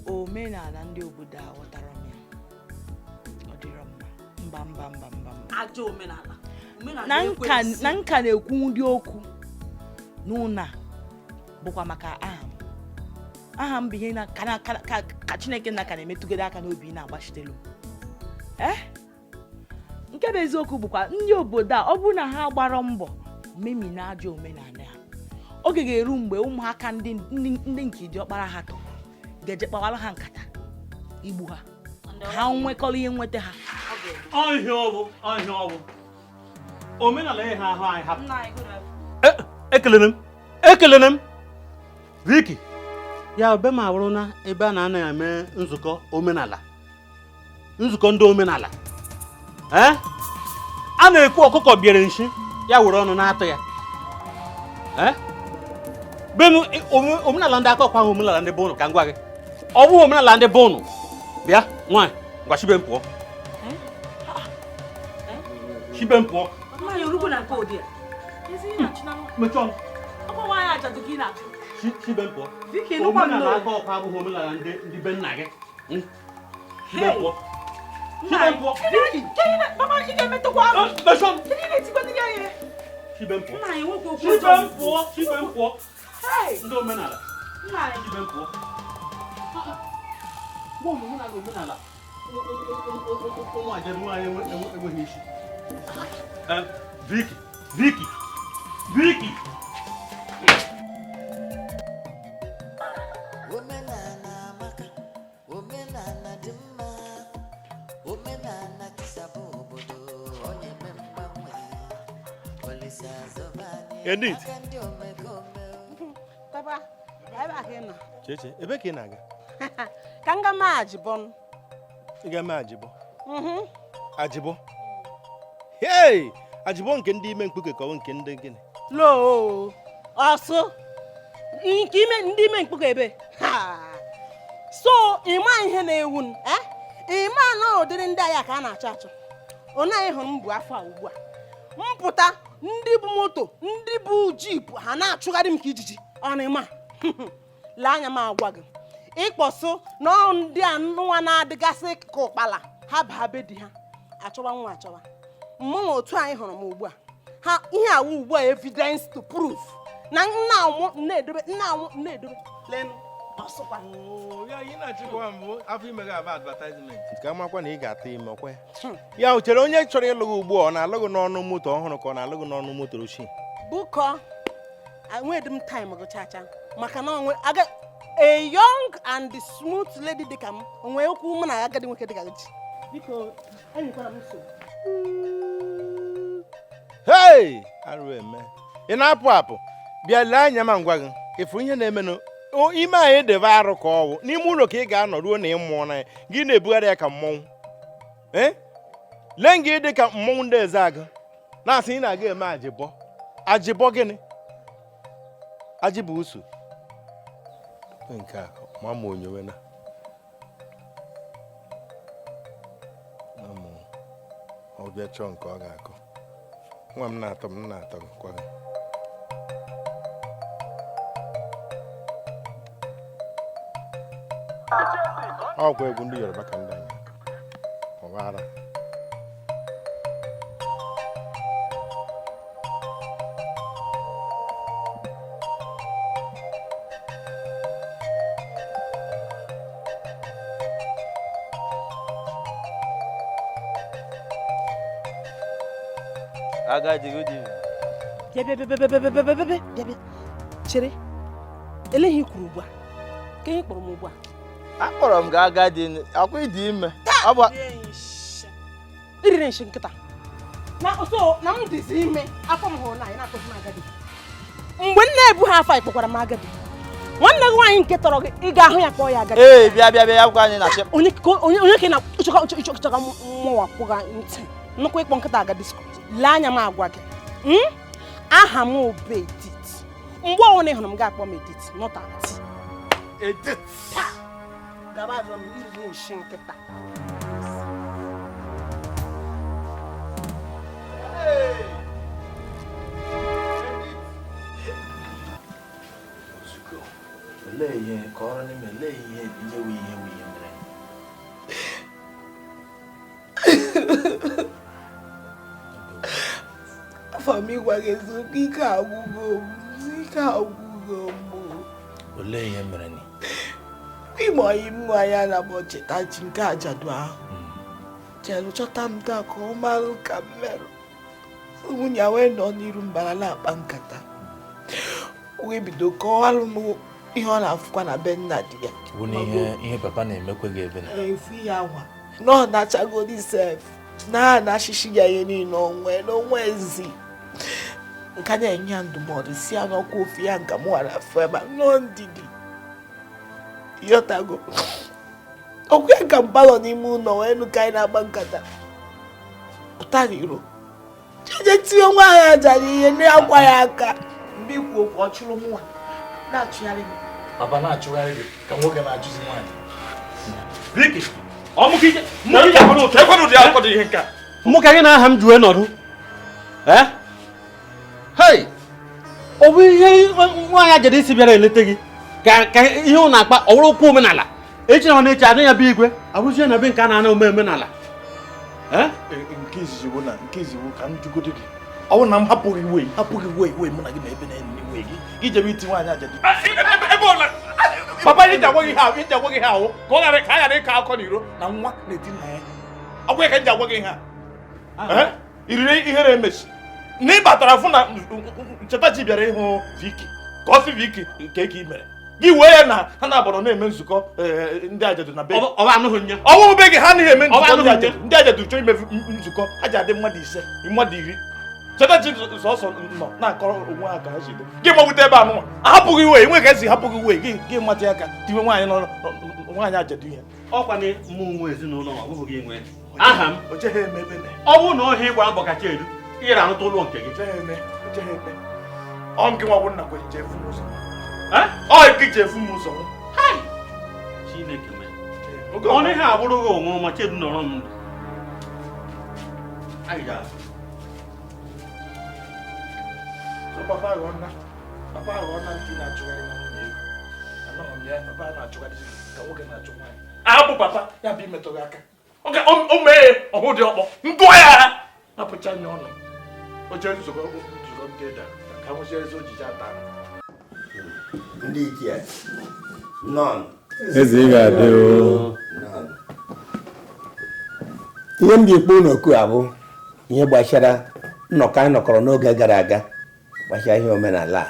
omenala ndị obodo a ghọtara m ya, ọ dịrọ mma. Mba mba mba mba mba. Ajọ omenala. Na nka na-ekwu ndị okwu n'ụna bụkwa maka aha m. Aha m bụ ihe na ka Chineke nna ka na-emetụgide aka n'obi na-agbachitelu. Nke bụ eziokwu bụkwa ndị obodo a ọ bụrụ na ha gbara mbọ memi na ajọ omenala ha, oge ga-eru mgbe ụmụaka ndị nke diọkpara ha tọrọ ga-eje kpawara ha nkata igbu ha ha nwekọrọ ihe nweta ha. Ọhịa ọbụ omenala ihe ahụ anyị hapụ. Ekelere m Vicky ya be ma bụrụ na ebe a na-anaghị eme nzukọ omenala, nzukọ ndị omenala a na-ekwu ọkụkọ biere nshi ya were ọnụ na-atụ ya. Be m omenala ndị aka ọkwa ahụ omenala ndị be ụnụ ka m gwa gị, ọ bụghị omenala ndị be ụnụ. Bịa nwaanyị ngwa chibe m pụọ, chibe m pụọ. Chibe m pụọ. Omenala aka ọkwa abụghị omenala ndị be nna gị. Chibe m pụọ. Chibe m pụọ. Ndị omenala. Chibe m pụọ. Omenala ụmụ ajadu nwaanyị enweghị isi. Vicky, Vicky, Vicky. Omenala amaka, omenala dị mma, omenala tisabụ obodo, onye eme mgbanwe, Olise azọba anyị aka ndị omekome. Papa, ebe a ka ị nọ? Cheche, ebe ka ị na-aga? Ka m ga mee ajịbọ m. Ị ga mee ajịbọ? Ajịbọ? Hey! Ajịbọ nke ndị ime mkpuke ka ọ nke ndị gịnị? Loo, ọsụ nke ime ndị ime mkpuke ebe. So, ịma ihe na-ewu m, ịma na ụdịrị ndị agha ka a na-achọ achọ. Ọ naghị hụrụ m bụ afọ a ugbu a. Mpụta ndị bụ moto, ndị bụ jipu ha na-achụgharị m ka ijiji. Ọ na ịma? Lee anya m agwa gị. Ịkpọsụ na ndị anụnwa na-adịgasị ka ụkpala ha baa be di ha achọwa nwa achọwa. Mụnwa otu anyị hụrụ m ugbu a, ha ihe awụ ugbu a evidence to prove na nna anwụ na-edobe nna anwụ na-edobe leenụ ọsụkwa. Ka amakwa na ị ga-ata ime ọkwa ya. Ya o chere onye chọrọ ịlụ gị ugbu a ọ na-alụ gị n'ọnụ moto ọhụrụ ka ọ na-alụ gị n'ọnụ moto ochie? Bụkọ enweghị m time gị chacha maka na onwe aga a young and smooth lady dị ka m onwe okwu mụ na agadi nwoke dị ka gị. Biko enyekwara m nsogbu. Hey! Arụ eme. Ị na-apụ apụ bịa lee anya ma ngwa gị ịfụ ihe na-emenụ ime anyị edebe arụ ka ọwụ n'ime ụlọ ka ị ga-anọ ruo na ị mụọ na ya gị na-ebugharị ya ka mmọnwụ. Lee nga dị ka mmọnwụ ndị eze agụ na-asị ị na-aga eme ajịbọ. Ajịbọ gịnị? Ajị bụ usu. Nke a ma ma onyowe na ọ bịa chọọ nke ọ ga-akọ. Nwa m na-atọ m na-atọ gị kwa gị. Ọkwa egwu ndị Yoruba ka ndị anyị ọwara. Agadi, good evening. Bịa bịa bịa bịa bịa bịa bịa bịa. Chere. Ele ihe i kwuru ugbu a? Ka ihe kpọrọ m ugbu a? Akpọrọ m gị agadi, akwa ịdị ime. Ọ bụ iriri nshi nkịta. Na so na m dịzi ime, afọ m hụrụ na anyị na-akpọzi m agadi. Mgbe m na-ebu ha afọ anyị kpọkwara m agadi. Nwanne gị nwaanyị nke tọrọ gị, ị ga-ahụ ya kpọọ ya agadi. Ee, bịa bịa bịa ya gwa anyị na onye ka ị na-achọka mmụọ kwụga ntị. Nnukwu ịkpọ nkịta aga disco. Lee anya m agwa gị. Aha m bụ Edith. Mgbe ọbụla ị hụrụ m ga-akpọ m Edith, not aunty. Edith. Gaba azụ m iri nshi nkịta. Olee ihe ka ọrụ n'ime olee ihe ihe wụ ihe wụ ihe mere? Afọ m ịgwa gị eziokwu, ike agwụgo m, ike agwụgo m. Olee ihe mere ni? Ime ọyị m nwaanyị a na-akpọ Chetachi nke ajadu ahụ. Jelu chọta m taa ka ọ marụ ka m merụ. Nwunye ya wee nọ n'iru mbara na-akpa nkata. Wee bido kọwalụ m ihe ọ na-afụkwa na be nna di ya. Bụ na ihe papa na-emekwe gị ebe na. Efu ya nwa. Nọ na-achagodi sef. Na na-ashishi ya ihe niile onwe n'onwe ezi. Nka na-enye ya ndụmọdụ si ya n'ọkwa ofe ya nka m wara afọ ebe a nọ ndidi. Yọtago. Okwu ya ka mbalọ n'ime ụlọ wee nụ ka anyị na-agba nkata. Pụta n'iro. Jeje tinye nwaanyị aja n'ihe na-akwa ya aka. Mgbe ikwu okwu ọ chụrụ mụnwa na-achụgharị m. Papa na-achụgharị gị ka nwoke na-achụzi nwaanyị. Biki, ọ mụ ka gị na aha m ji wee nọdụ. Hei, ọ bụ ihe nwaanyị ajadu isi bịara eleta gị ka ihe ọ na-akpa ọ bụrụ okwu omenala. Echi na ọ na-eche adị ya bụ igwe abụzie na be nke a na-ana ome omenala. Nke izizi bụ na nke izizi bụ ka m jụgodo gị. Ọ bụ na m hapụghị wee mụ na gị na ebe na-enye wee gị gị jebe iti nwaanyị ajadu. Ebe ọla papa ihe ji agwa gị ihe ahụ ka ọ ghara ka a ghara ịkọ akọ n'iro na nwa na-eti nna ya. Ọ bụ ya ka m ji agwa gị ihe a. Iriri ihere emechi. Na ị batara fụ na Chetachi bịara ịhụ Viki ka ọ sị Viki nke ka ị mere. Gị wee ya na ha na-abọrọ na-eme nzukọ ndị ajadu na be gị. Ọwụ be gị ha anaghị eme nzukọ ndị ajadu. Ndị ajadu chọọ ime nzukọ ha ji adị mmadụ 5 mmadụ 10. Chetachi sọsọ nọ na-akọrọ onwe ha ka ha si dị. Gị gbagwute ebe anụnwa ahapụghị iwe enwe ka esi hapụghị iwe gị gị mata ya ka tiwe nwaanyị nọ nwaanyị ajadu ihe. Ọkwa na mụ nwe ezinụlọ ma ọ bụghị gị nwe. Aha m. O cheghị eme ebe na. Ọ bụrụ na ọhịa ịgba mbọ kacha elu ị gara arụta ụlọ nke gị. O cheghị eme. Ọ nke nwa bụ nna kwe chefu m ụzọ. Ọ nke chefu m ụzọ. Chineke mere. Ọnụ ihe abụrụ gị onwụrụ ma Chedu nọrọ m ndụ. Anyị ga-azụ. So papa aghọọna ntị na-achụgharị na nwunye ego. Anọghị m ya, papa na-achụgharị ka nwoke na-achụ nwaanyị. Ahapụ papa, ya bụ imetụ gị aka. O mee ọhụ dị ọkpọ, ndụọ ya ha. Napụcha anya ọnụ. Oche nzukọ ndị eda ka nwụsị eze ojiji ata. Ndị ichie, nọn. Eze ị ga-adị o. Ihe m ji kpọọ unu oku a bụ ihe gbasara nnọkọ anyị nọkọrọ n'oge gara aga gbasara ihe omenala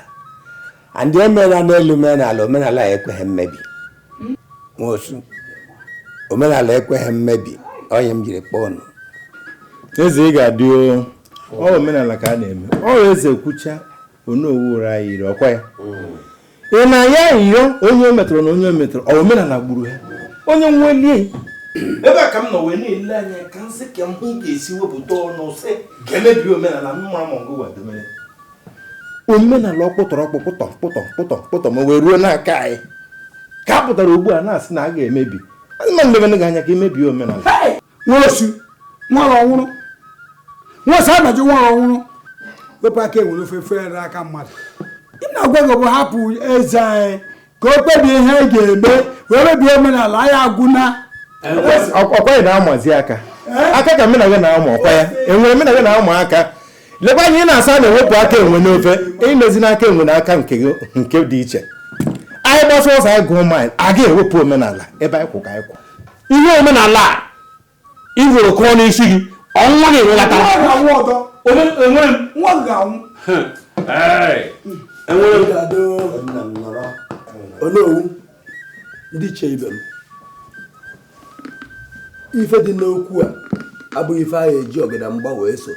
a. Ndị emela n'elu omenala omenala ekweghị mmebi. Nwosu, omenala ekweghị mmebi, onye m jiri kpọọ unu. Eze ị ga-adị o. Ọ omenala ka a na-eme. Ọ eze kwucha onowu ụra anyị yiri ọkwa ya. Ị na-aya iyo onye o metụrụ na onye o metụrụ ọ omenala gburu ha. Onye nwelie. Ebe a ka m nọ wee na-ele anya ka m sị ka m hụ ga-esi wepụta ọnụ sị ka emebi omenala m mara ma ọgụ wadomere. Omenala ọkpụtọrọkpụ kpụtọ kpụtọ kpụtọ kpụtọ ma wee ruo n'aka anyị. Ka a pụtara ugbu a na-asị na a ga-emebi. Adị m ndebe gị anya ka emebie omenala. Nwosu, nwere ọnwụrụ. Nwosu anaji nwere ọnwụrụ. Wepụ aka enwere ofe fere aka mmadụ. Ị na-agwa gị bụ hapụ eze anyị ka o kpebie ihe anyị ga-eme wee mebie omenala anyị agwụna. Ọkwa ya na-amazi aka. Aka ka mena gị na-ama ọkwa ya. Enwere mena gị na-ama aka. Lekwa anyị na-asa na-ewepụ aka enwe n'ofe. Imezi n'aka enwe n'aka nke gị nke dị iche. Anyị gbasa ọsọ anyị gụọ maịl a ga-ewepụ omenala ebe anyị kwụ ka anyị kwụ. Ihe omenala a ị were kụọ n'isi gị ọnwa ga-enwelatara. Nwa ga-anwụ. Onowu, ndị iche ibe m, ife dị n'okwu a abụghị ife agha eji ọgada mgba wee so.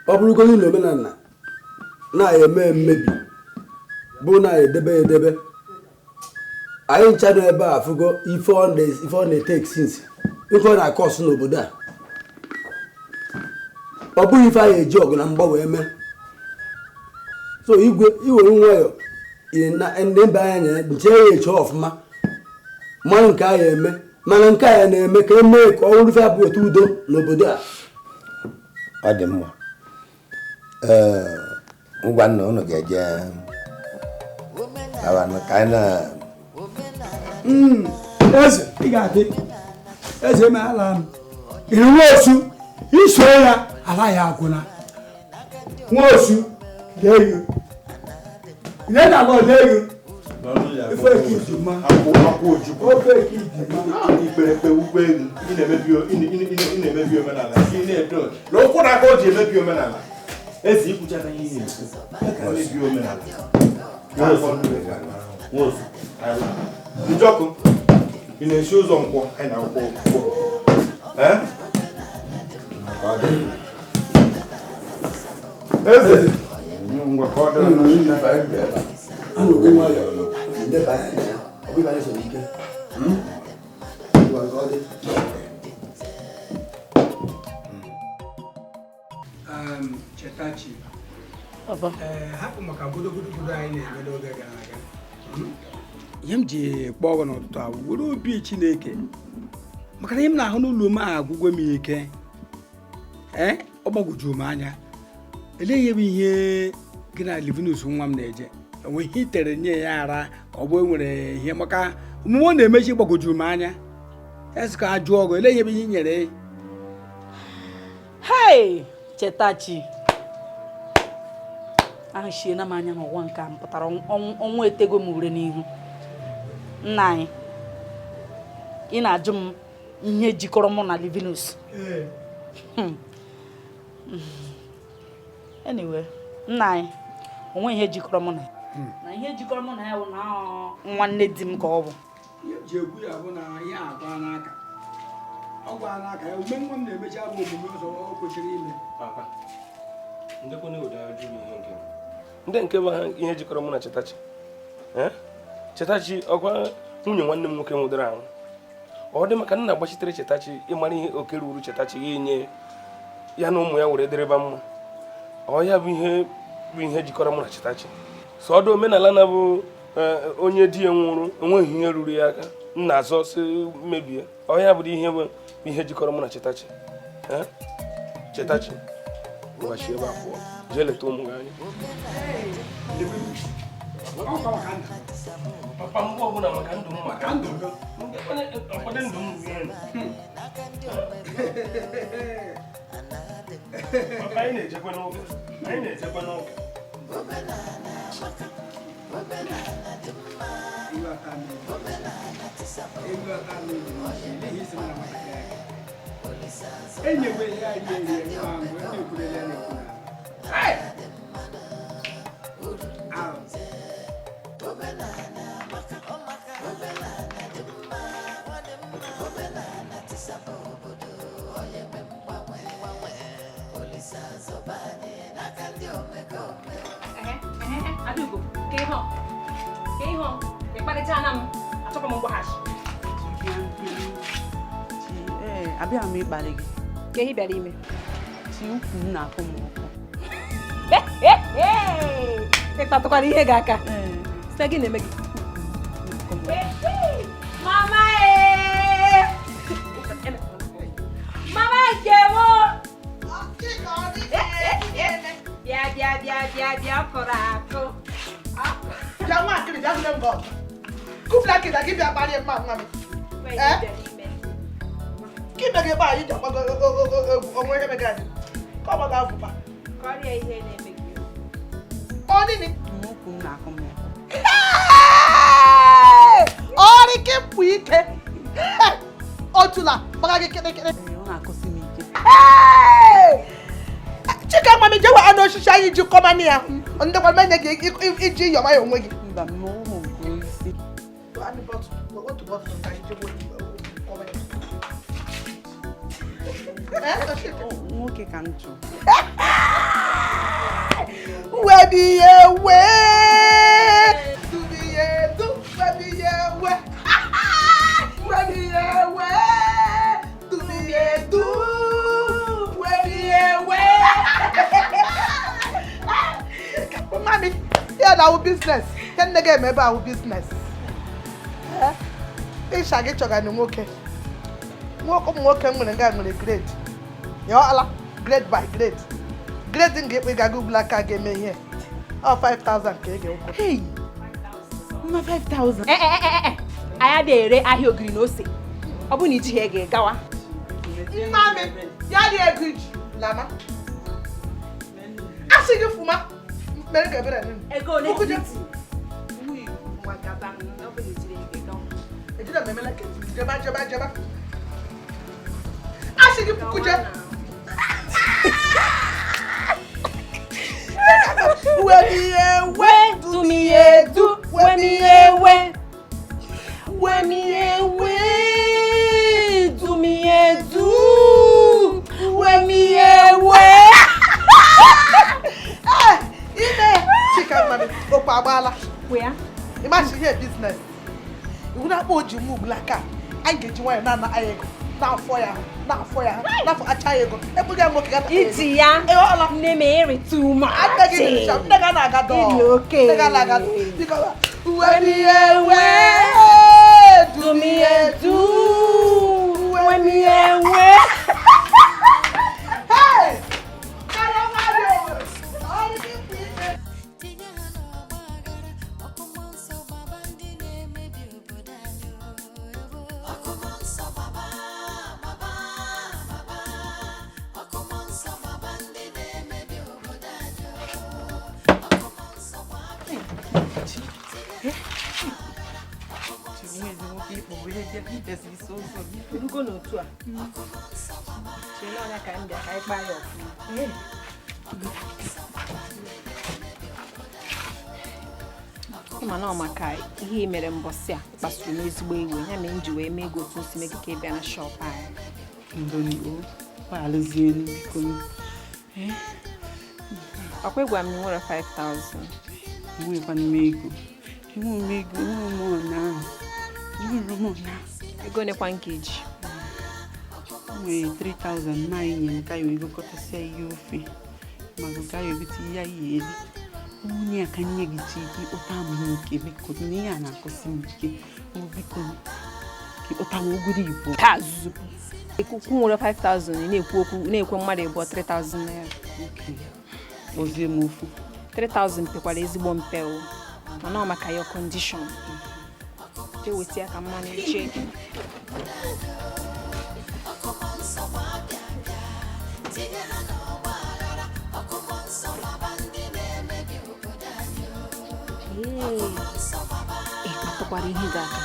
Ọ bụrụgodị na omenala na-eme mmebi bụ na-edebe edebe, anyị ncha nọ ebe a afụgo ife ọ na-etake since, ife ọ na-akọsụ n'obodo a. Ọ bụghị ife anyị eji ọgụ na mgba wee mee. So igwe iwere nwayọ ndị mba anya ya nche ya eche ọfụma mara nke a ya eme, mana nke a ya na-eme ka emee ka ọ wụrụ ife abụ otu udo n'obodo a. Ọ dị mma. Ee, ngwa nna unu ga-eje ka anyị na Eze ị ga-adị eze eme ala m iri nwa osu iso ya ala ya agwụna nwa osu lee ile na ala lee ife eke iji ma ofe eke iji ma ikperekpe ụgbọelu ị na-emebi omenala ị na-edo na ụkwụ na aka o ji emebi omenala. Eze ikwuchara ihe na-ekwu ka emebi omenala. Njọkụ ị na-esi ụzọ nkwọ anyị na-akwụ ụkwụ. Eze ngwa ka ọ dịrị. Chetachi, hapụ maka gburugburu anyị na-eme n'oge gara aga. Ihe m ji kpọọ gị n'ụtụtụ a were obi Chineke maka na ihe m na-ahụ n'ụlọ m agwụgwọ m ike. Ee, ọ gbagwojuru m anya. Elee ihe bụ ihe gị na Livinus nwa m na-eje enwe ihe itere nye ya ara ka ọ bụ enwere ihe maka omume ọ na-emechi gbagwojuru m anya. Ya sị ka a jụọ ọgụ elee ihe bụ ihe i nyere ya. Hei, Chetachi, ahụchiena m anya n'ụwa nke a m pụtara ọnwụ etego m ure n'ihu. Nna anyị, ị na-ajụ m ihe jikọrọ mụ na Livinus. Anyway, nna anyị, onwe ihe jikọrọ mụ na ya. Na ihe jikọrọ mụ na ya bụ na nwanne di m ka ọ bụ. Ihe m ji ekwu ya bụ na ihe agwa n'aka. Ọ gwa n'aka ya, omume nwa m na-emechi abụ omume ọzọ o kwesịrị ime. Papa, ndị nke bụ ihe jikọrọ mụ na Chetachi. Chetachi ọkwa nwunye nwanne m nwoke nwụdara anwụ. Ọ dị maka nna gbachitere Chetachi ịmara ihe oke ruru Chetachi ga-enye ya na ụmụ ya were dịrịba mma. Ọ ya bụ ihe jikọrọ mụ na Chetachi. So ọdụ omenala na bụ onye di ya nwụrụ enweghị ihe ruru ya aka nna azọ si mebie. Ọ ya bụ ihe jikọrọ mụ na Chetachi. Chetachi ụbọchị ebe a pụọ jee leta ụmụ gị anya. Papa mgbe ọbụla maka ndụ m maka ndụ m ndụ m. Papa anyị na-ejekwa n'ụka. Anyị na-ejekwa n'ụka. Adaugo, ka ihe ọ ịkparịta na m achọkwa m mgbaghachi. Ee, abịaghị m ịkparị gị. Ka ihe bịara ime? Chi ukwu m na-akụ m ọkụ. Ịkpatụkwara ihe gị aka. Site gị na-eme gị. Mama ee! Mama nke m! Bịa bịa bịa bịa bịa ọ kụrụ akụ. Bịa nwa akịrị bịa hụle mbọ. Kụpụla kịta gị bịa kparịa mma nwa m. Ka ime gị ebe anyị ji agbago egwu onwe ihe mega anyị. Ka ọ gbago afụfa. Kọrịa ihe na-eme gị. Ọ nini? Ukwu m na-akụ m ọkụ. Ọrị ke pụ ike. Otula gbaga gị kịrịkịrị. Ọ na-akụsi m ike. Chika nwa m jewe anụ osisi anyị ji kọmanị ya. Ndị kwa menye gị iji yọma ya onwe gị. Mba, m ụmụ nke isi. Nwoke ka m chọrọ. Webiye wee, dubiye du, webiye wee, webiye wee, dubiye du, webiye wee. na-awụ business. Ihe nne gị eme ebe ahụ business. Ịsha gị chọga na nwoke. Nwoke ụmụ nwoke m nwere nga nwere grade. Ya ala grade by grade. Grade m ga-ekpe ga Google aka ga-eme ihe. Ọ 5000 ka ị ga-ekwu. Hey! Mma 5000. Ee. Anyị adịghị ere ahịa ogiri na ose. Ọ bụ na ijighị ego ị gawa. Mami, ya dị ego iji lama. Asị gị fụma. Mere ka ebere nụ. Ego ole Puku ka je- iji? Ngwa gaba, ọ bụ na ijiri ego ị gawa. Ejide m emela ka ejiri. Jeba jeba jeba. Asị gị puku je. Wemi ewe, dumi edu, wemi ewe. Wemi ewe, dumi edu, wemi ewe. Ee, ime Chika mami, okwu agbaala. Wea? Ịmachi ihe business. Iwu na-akpọ oji m ugbula ka anyị ga-eji nwayọọ na-ana anyị ego na-afọ ya ahụ, na-afọ ya ahụ, na-afọ acha ya ego. Ekweghị m nwoke gata Iji ya, nne m eri too much. Nne gị dị ncha, nne gị na-aga dọọ. Ịdị oke. Nne gị na-aga dọọ. Biko, wemi ewe, Dumi edu, wemi ewe. Hey! Karịa nwaanyị Owerri. Ọrụ gị bụ ime. Tinye ha n'ọgba aghara, ọkụ mmụọ nsọ gbaba ndị na-emebi obodo anyị o. Ọkụ mmụọ nsọ gbaba, gbaba, gbaba. Ọkụ mmụọ nsọ gbaba ndị na-emebi obodo anyị o. Ọkụ mmụọ nsọ gbaba. Rugo n'otu a. Chee na ọnya ka m bịa ka anyị kpaa ya ọfụma. Ịma na ọ maka ihe ị mere mbọsị a kpasuru m ezigbo iwe ya mere m ji wee mee gị otu o si mee gị ka ị bịa na shop anyị. Ndoni o, gbaghalụzienu biko. Ọkwa ịgwa m na ị nwere 5000. Enwekwana m ego. Enwe m ego, enwe m ụnyaahụ. Enwere m ụnyaahụ. Ego nekwa nke iji. Nwere 3000 mma anyị nyere ka anyị wee gokọtasịa ihe ofe ma ka anyị gote ihe anyị eri. Onye a ka nye gị chi gị ụta m nke biko na ihe a na-akụsi m ike. O biko ka ịkpọta m ogoro igbo. Taa zuzu. Ikuku nwere 5000 ị na-ekwu okwu na-ekwe mmadụ ịbụọ 3000 naira. Kpọzie m ofu. 3000 pekwara ezigbo mpe o. Mana ọ maka your condition. Jee weta ya ka mmanụ eche. Ọkụ mmụọ nsọ gbabịa bịa, tinye ha n'ọgba aghara. Ọkụ mmụọ nsọ gbaba ndị na-emebi obodo anyị o. Ọkụ mmụọ nsọ gbaba, Ị kpatụkwara ihe gị aka.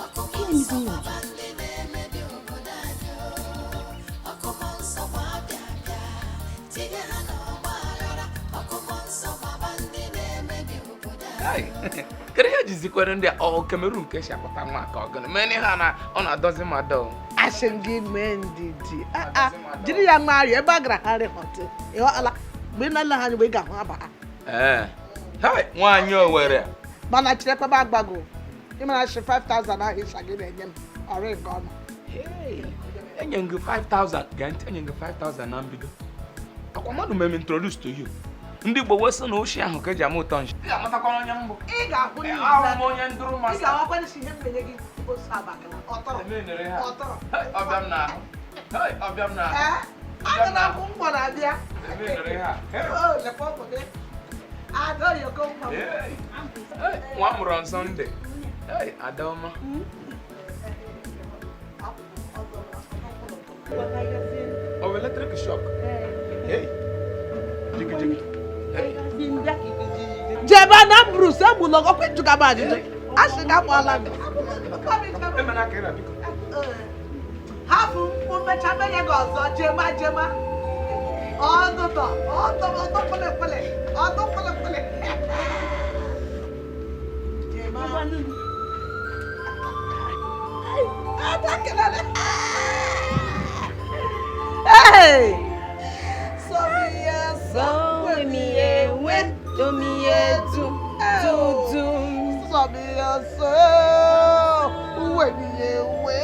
ọkụ Gịnị mmụọ mezi nsọ ihe otu gbaba a? ndị na-emebi obodo anyị o. Ọkụ mmụọ nsọ gbabịa bịa, tinye ha n'ọgba aghara. Ọkụ mmụọ nsọ gbaba ndị na-emebi obodo anyị Ai, kedu ihe ejizikwere ndị a ọ Cameroon ka esi akpata nwa ka ọ gịnị mee ihe a na ọ na-adọzi m adọ. Asị m gị mee ndidi. Ah, ah, jiri ya nwayọọ ebe a gara ha rịhọtị. Ịghọtala? Mgbe ị na-ele ha anya mgbe ị ga-ahụ aba ha. Ee, hai, nwaanyị Owere. Mana cherekwa m agbago. Ị mara achị 5000 ahụ ịsha gị na-enye m ọrụ nke ọma. Enye m gị 5000, gee ntị, enye m gị 5000 na mbido. Akwa mmadụ mere m introduce to you. Ndị Igbo wee sị na oshi ahụ ka eji ama ụtọ nshi. Ị ga-amatakwa onye mbụ. Ị ga-ahụ Ee, n'ihu ahụ m onye ndụrụ Ị masta. ga-ahụkwa n'isi ihe m na-enye gị ose abakala. Ọtọrọ. Emenere ha. Ọtọrọ. Hey, ọbịa m n'ahụ. Hey, ọbịa m n'ahụ. Ee, aga na ahụ mgbọ na-abịa. Emenere ha. Hey. O, lekwa ọgwụ gị. Ada oyoko nwa m. Hey. Hey, nwa m mụrụ on Sunday. Hey, Adaọma. Ọ bụ electric shock? Hey. Jigi jigi. Hey. Jebe na Bruce egbula ọkwa ịjụga m ajụjụ. Asị gị akpọọla m. Emena ka ịra biko. Hapụ mkpụ mmecha menye gị ọzọ jema jema. Ọdụdọ ọdụ ọdụ kwele kwele ọdụ kwele kwele. Jema. Ada kelele. Hey! Sorry, yes. Wemi ewe, domi edu, du du. Sorry, yes. Wemi ewe,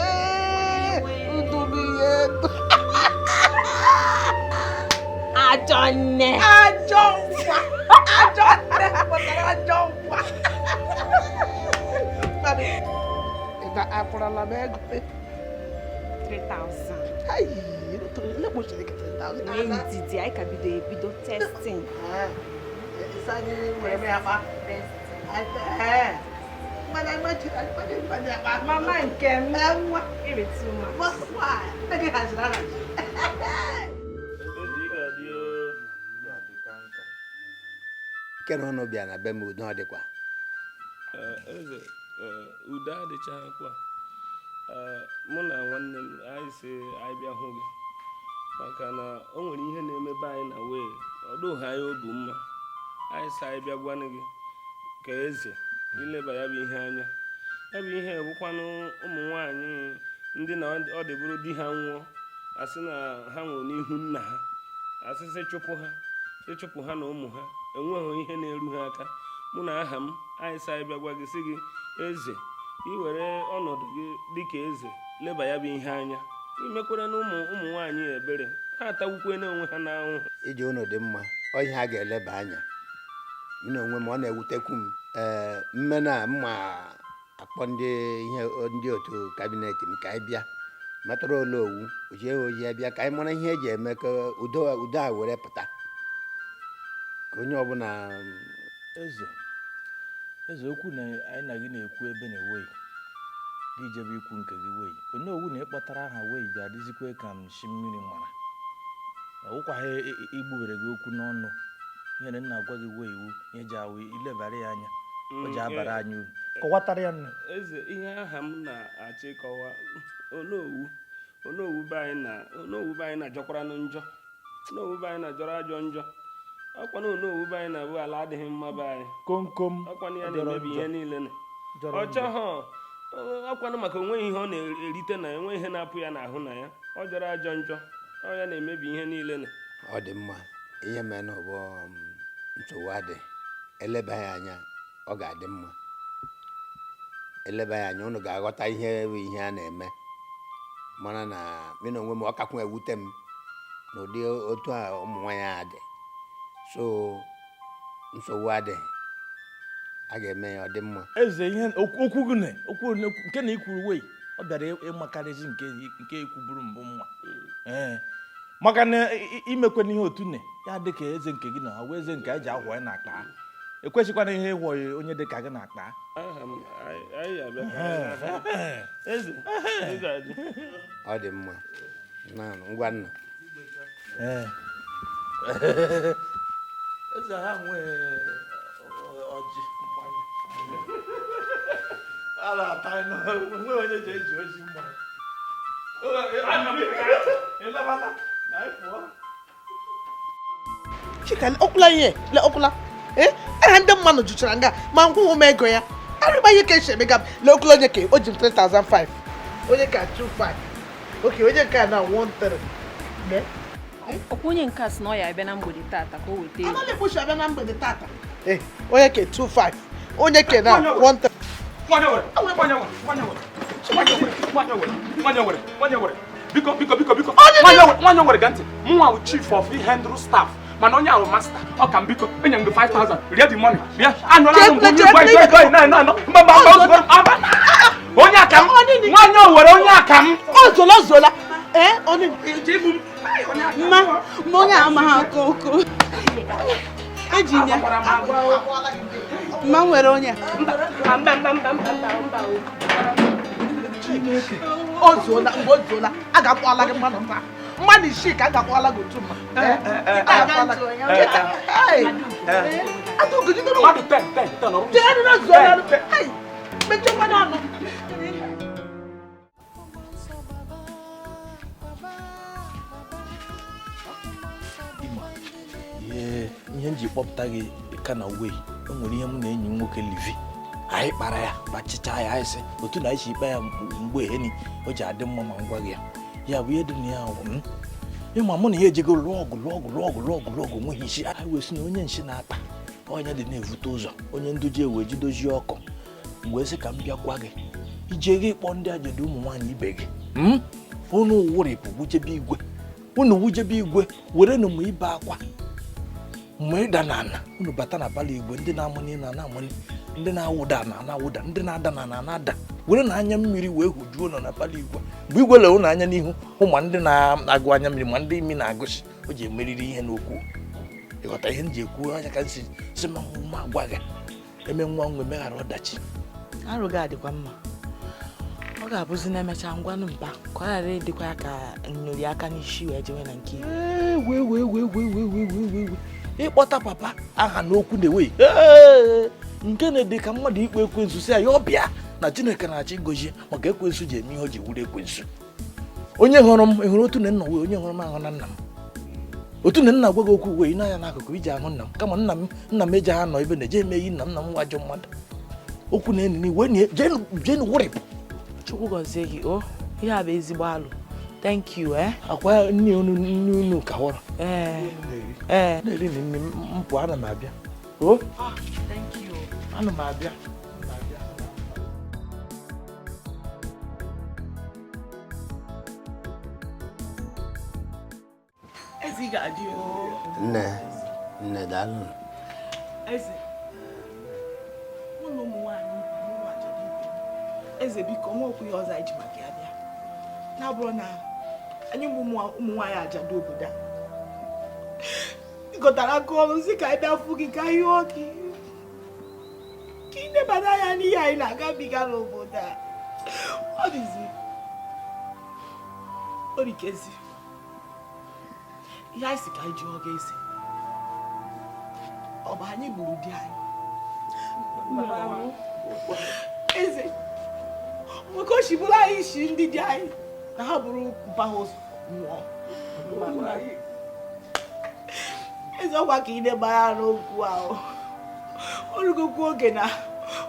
domi edu. Ajọ nne. Ajọ nwa. Ajọ nne pụtara ajọ nwa. Mmadụ, ị na-akwụrụla m ego 3000. Ai, ele kpochiri gị 3000. Nwee ndidi, anyị ka bido ebido testing. Ịsa anyị were m ya kpa. Mama nke m. Ịrịtụ ma. Nne gị haziri ahazi. Kere ụnụ bịa na be m, udo ọ dịkwa? Eze, udo adịchaghịkwa. Mụ na nwanne m anyị si anyị bịa hụ gị maka na o nwere ihe na-emebe anyị na wee ọ dụghị anyị obi mma. Anyị si anyị bịa gwanụ gị ka eze ileba ya bụ ihe anya. Ya bụ ihe bụkwanụ ụmụ nwaanyị ndị na ọ dịbụrụ di ha nwụọ, asị na ha nwụrụ n'ihu nna ha, asịsị chụpụ ha, sị chụpụ ha na ụmụ ha, enweghị ihe na-eru ha aka. Mụ na aha m anyị sị anyị bịa gwa gị sị gị eze, i were ọnọdụ gị dịka eze leba ya bụ ihe anya, imekwere na ụmụ nwaanyị ebere, ha atawukwe n'onwe ha n'ahụhụ. Iji ụnụ dị mma, ọ ihe a ga-eleba anya. M na onwe m ọ na-ewutekwu m. Ee, mme na mma akpọ ndị ihe ndị otu cabinet m ka anyị bịa metụrụ Olowu ojie oji bịa ka anyị mara ihe eji eme ka udo udo a were pụta, ka onye ọbụla. Eze, eze, okwu na anyị na gị na-ekwu ebe na-eweghị gị jebe ikwu nke gị wei Onowu na ịkpọtara aha wei bịa dịzikwe ka m shi mmiri mara ọwụkwaghị igbubere gị okwu n'ọnụ. Ihe na nna agwa gị wei iwu ihe ji awụ ilebara ya anya, o ji abara anyị uru. Kọwatara ya nne. Eze, ihe aha m na-achọ ịkọwa, Onowu, Onowu be anyị na Onowu be anyị na-ajọkwara njọ. Onowu be anyị na-ajọrọ ajọ njọ. Ọkwa na Onowu be anyị na-abụ ala adịghị mma be anyị. Komkom. Ọkwa na ya na-emebi ihe niile na. Ọ chọghọ ọkwanụ maka onweghị ihe ọ na-erite na enwe ihe na-apụ ya n'ahụ na ya. Ọ jọrọ ajọ njọ. Ọ ya na-emebi ihe niile na. Ọ dị mma, ihe mere na ọ bụ nsogbu adị, eleba ya anya ọ ga-adị mma. Eleba ya anya ụnụ ga-aghọta ihe bụ ihe a na-eme, mana na mụ na onwe m ọ kakwa ewute m n'ụdị otu a ụmụ nwaanyị a dị. So nsogbu adị, a ga-eme ya ọ dị mma. Eze, ihe okwu gị na okwu nke na ikwuru wei ọ bịara ịmakarịzi nke ekwuburu mbụ mma. Ee, maka na imekwana ihe otu nne ya dị ka eze nke gị na ha wee eze nke anyị ji ahụ ya na-akpa, ekwesịkwana ihe ịhụ onye dị ka gị na-akpa. Ọ dị mma na ngwa nna. Eze ha nwee ọjị mmanya a na-ata, nwe onye ji eji oji mmanya. Chika, okwula ihe le okwula. Aha ndị mmadụ jụchara nga ma nkwụ m ego ya arịba ihe ka esi emega m. Le okwula onye ka o ji m 3005, onye ka 25, oke onye nke a na 13. Ọkwa onye nke a sị na ọ ya abịa na mgbede tata ka o weta ego. Anaghị ekpochi abịa na mgbede tata. Onye ke 25, onye ke na 13. Biko, biko, biko, biko. Nwanyị nwere gantị. Mụnwa wụ chief of handle staff. Mana onye ahụ master. Ọ ka m biko, enye m gị 5000. Rie the money. Bịa. Anụla m mgbe onye gwa gwa na na. Mba mba mba. Onye aka m. Nwanyị owere onye aka m. O zola zola. Onye mma mma onye amaghị aka oko. Eji ya. Mma nwere onye. Mba mba mba mba mba mba. Chineke. O zuola, mgbe o zuola, a ga-akpọala gị mmadụ taa. Mmadụ isii ka a ga-akpọala gị otu mma. Mmadụ 10 10 10 ọrụ. Mechie mmadụ ọnụ. Ihe m ji kpọpụta gị ka na wei, o nwere ihe m na enyi m nwoke Livi anyị kpara ya kpachichaa ya, anyị sị otu na anyị si ikpe ya mgbe eheni o ji adị mma ma ngwa gị ya. Ya bụ ihe dị na ya ahụ ịma mụ na ya ejego lụọ ọgụ lụọ ọgụ lụọ ọgụ lụọ ọgụ lụọ ọgụ nweghị isi. Anyị wee sị na onye nshi na-akpa onye dị na-evute ụzọ, onye nduji ewe jidozie ọkụ. Mgbe sị ka m bịa gwa gị ije gị kpọọ ndị ajadu ụmụ nwaanyị ibe gị unu wụrịpụ wujebe igwe, unu wujebe igwe were nụ m ibe akwa Mgbe ịda na ana unu bata na palọ igwe, ndị na-amụnye na na-amụnye, ndị na-awụda na na-awụda, ndị na-ada na na na-ada, were na anya mmiri wee hụjuo nọ na palọ igwe. Mgbe igwe lere unu anya n'ihu, hụ ma ndị na-agụ anya mmiri ma ndị imi na-agụsị, o ji emeriri ihe n'okwu. Ịghọta ihe m ji ekwu anya ka m si si ma ma gwa gị eme nwa nwa emeghara ọdachi. Arụ gị adịkwa mma. Ọ ga-abụzi na emechaa ngwanụ mpa ka ọ ghara ịdịkwa ya ka nyori aka n'isi wee jewe na nke wee wee wee wee wee wee wee wee ịkpọta papa aha n'okwu na-ewe nke na-ede ka mmadụ ikpe ekwensu si ya ya ọbịa na Chineke na-achọ ịgọzi maka ekwensu ji eme ihe o ji wuru ekwensu. Onye hụrụ m hụrụ otu na nna wee onye hụrụ m ahụ na nna m otu na nna gwa gị okwu wee na-anya n'akụkụ iji ahụ nna m kama nna m nna m eji ha nọ ebe na-eje eme iyi nna m na m ajọ mmadụ okwu na-enyi wee jenu wụrịpụ. Chukwu gọzie gị o, ihe a bụ ezigbo alụ. Thank you eh. Akwa nne unu nne unu ka hụrụ. Ee. Na-eri nne m pụọ, ana m abịa. O? Thank you. Ana m abịa. Eze ị ga-adị o. Nne, nne daalụ. Eze. Mụ na ụmụ nwaanyị ibe m ajadu ibe m. Eze biko nwa okwu ya ọzọ anyị ji maka ya bịa. Na-abụrụ na anyị bụ ụmụ nwaanyị ajadu obodo a. Ịgọtara aka ọrụ si ka anyị bịa fụ gị ka anyị hụọ gị. Ka ị nebara anya n'ihe anyị na-agabiga n'obodo a. Ọ dịzi. O rikezi. Ihe anyị si ka anyị jụọ gị eze. Ọ bụ anyị gburu di anyị. Eze, nwoke o si bụrụ anyị si ndị di anyị na ha bụrụ mpa ha ụzọ nwụọ. Eze ọkwa ka ị na-egbara n'okwu ahụ. O rugokwa oge na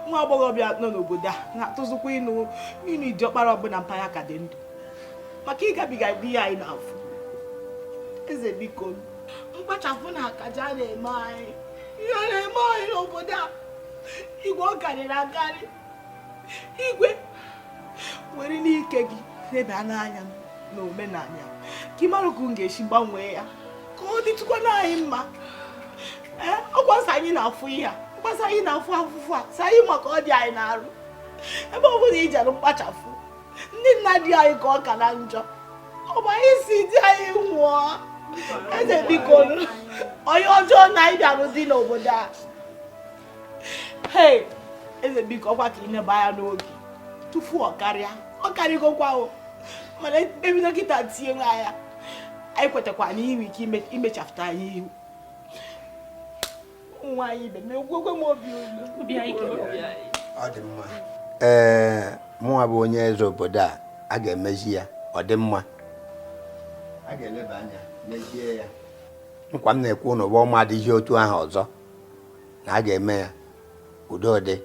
nwa agbọghọbịa nọ n'obodo a na-atụzikwa ịnụ ịnụ idiọkpara ọbụla mpa ya ka dị ndụ maka ịgabiga di ya anyị na-afụ. Eze biko, mkpachapụ na akaja na-eme anyị. Ihe na-eme anyị n'obodo a, igwe ọ karịrị akarị. Igwe were n'ike gị leba n'anya na omenala ka ị mara ka m ga-esi gbanwee ya ka ọ dịtụkwana anyị mma. Ee, ọkwasị anyị na-afụ ihe a, ọkwasị anyị na-afụ afụfụ a, sị anyị maka ọ dị anyị na-arụ. Ebe ọ bụla ijere mkpachapụ, ndị nna di anyị ka ọ ka na njọ. Ọ bụ anyị si di anyị nwụọ. Eze biko, onye ọjọọ na anyị bịara dị n'obodo a. Hey, eze biko ọkwa ka ị neba anya n'oge tupu ọ karịa. Ọ karịgokwa o, mana ebido kịta tie nwa ya. Anyị kwetakwa na inwe ike imechapụta anyị ihu. Ụmụ nwaanyị ibe m egwegwe m obi olu. Ọ dị mma. Ee, mụnwa bụ onye eze obodo a, a ga-emezi ya, ọ dị mma. A ga-eleba anya mezie ya. Nkwa m na-ekwu na ụwa ọma adịghị otu ahụ ọzọ na a ga-eme ya udo dị,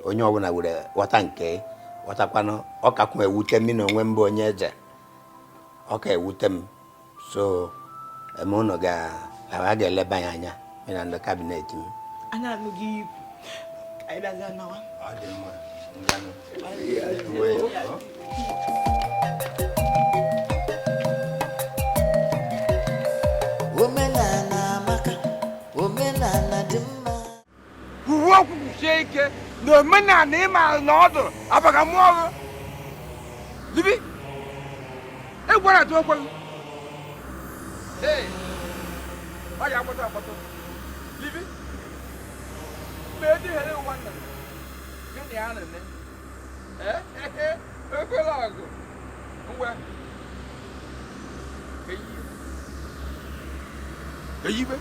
onye ọbụla were ghọta nke ghọtakwanụ. Ọ kakwa ewute m na onwe m bụ onye eze, ọ ka ewute m. So eme ụnụ a ga-eleba ya anya na ndị kabinet m. Anyị anụghị ikwu, anyị bịazie nawa. Ọ dị mma. Omenala amaka, omenala dị mma. Uwe okwu kwusie ike na omenala ịma na ọdụ abaga mmụọ gị. Libi, egwu na-atụ okwe gị. Ee, ọ ga-akpọtụ akpọtụ. Libi, mgbe e dịghere ụwa nna gị na ya na-eme. Ee, ekwela ọgụ. Ngwa. Eyibe. Eyibe.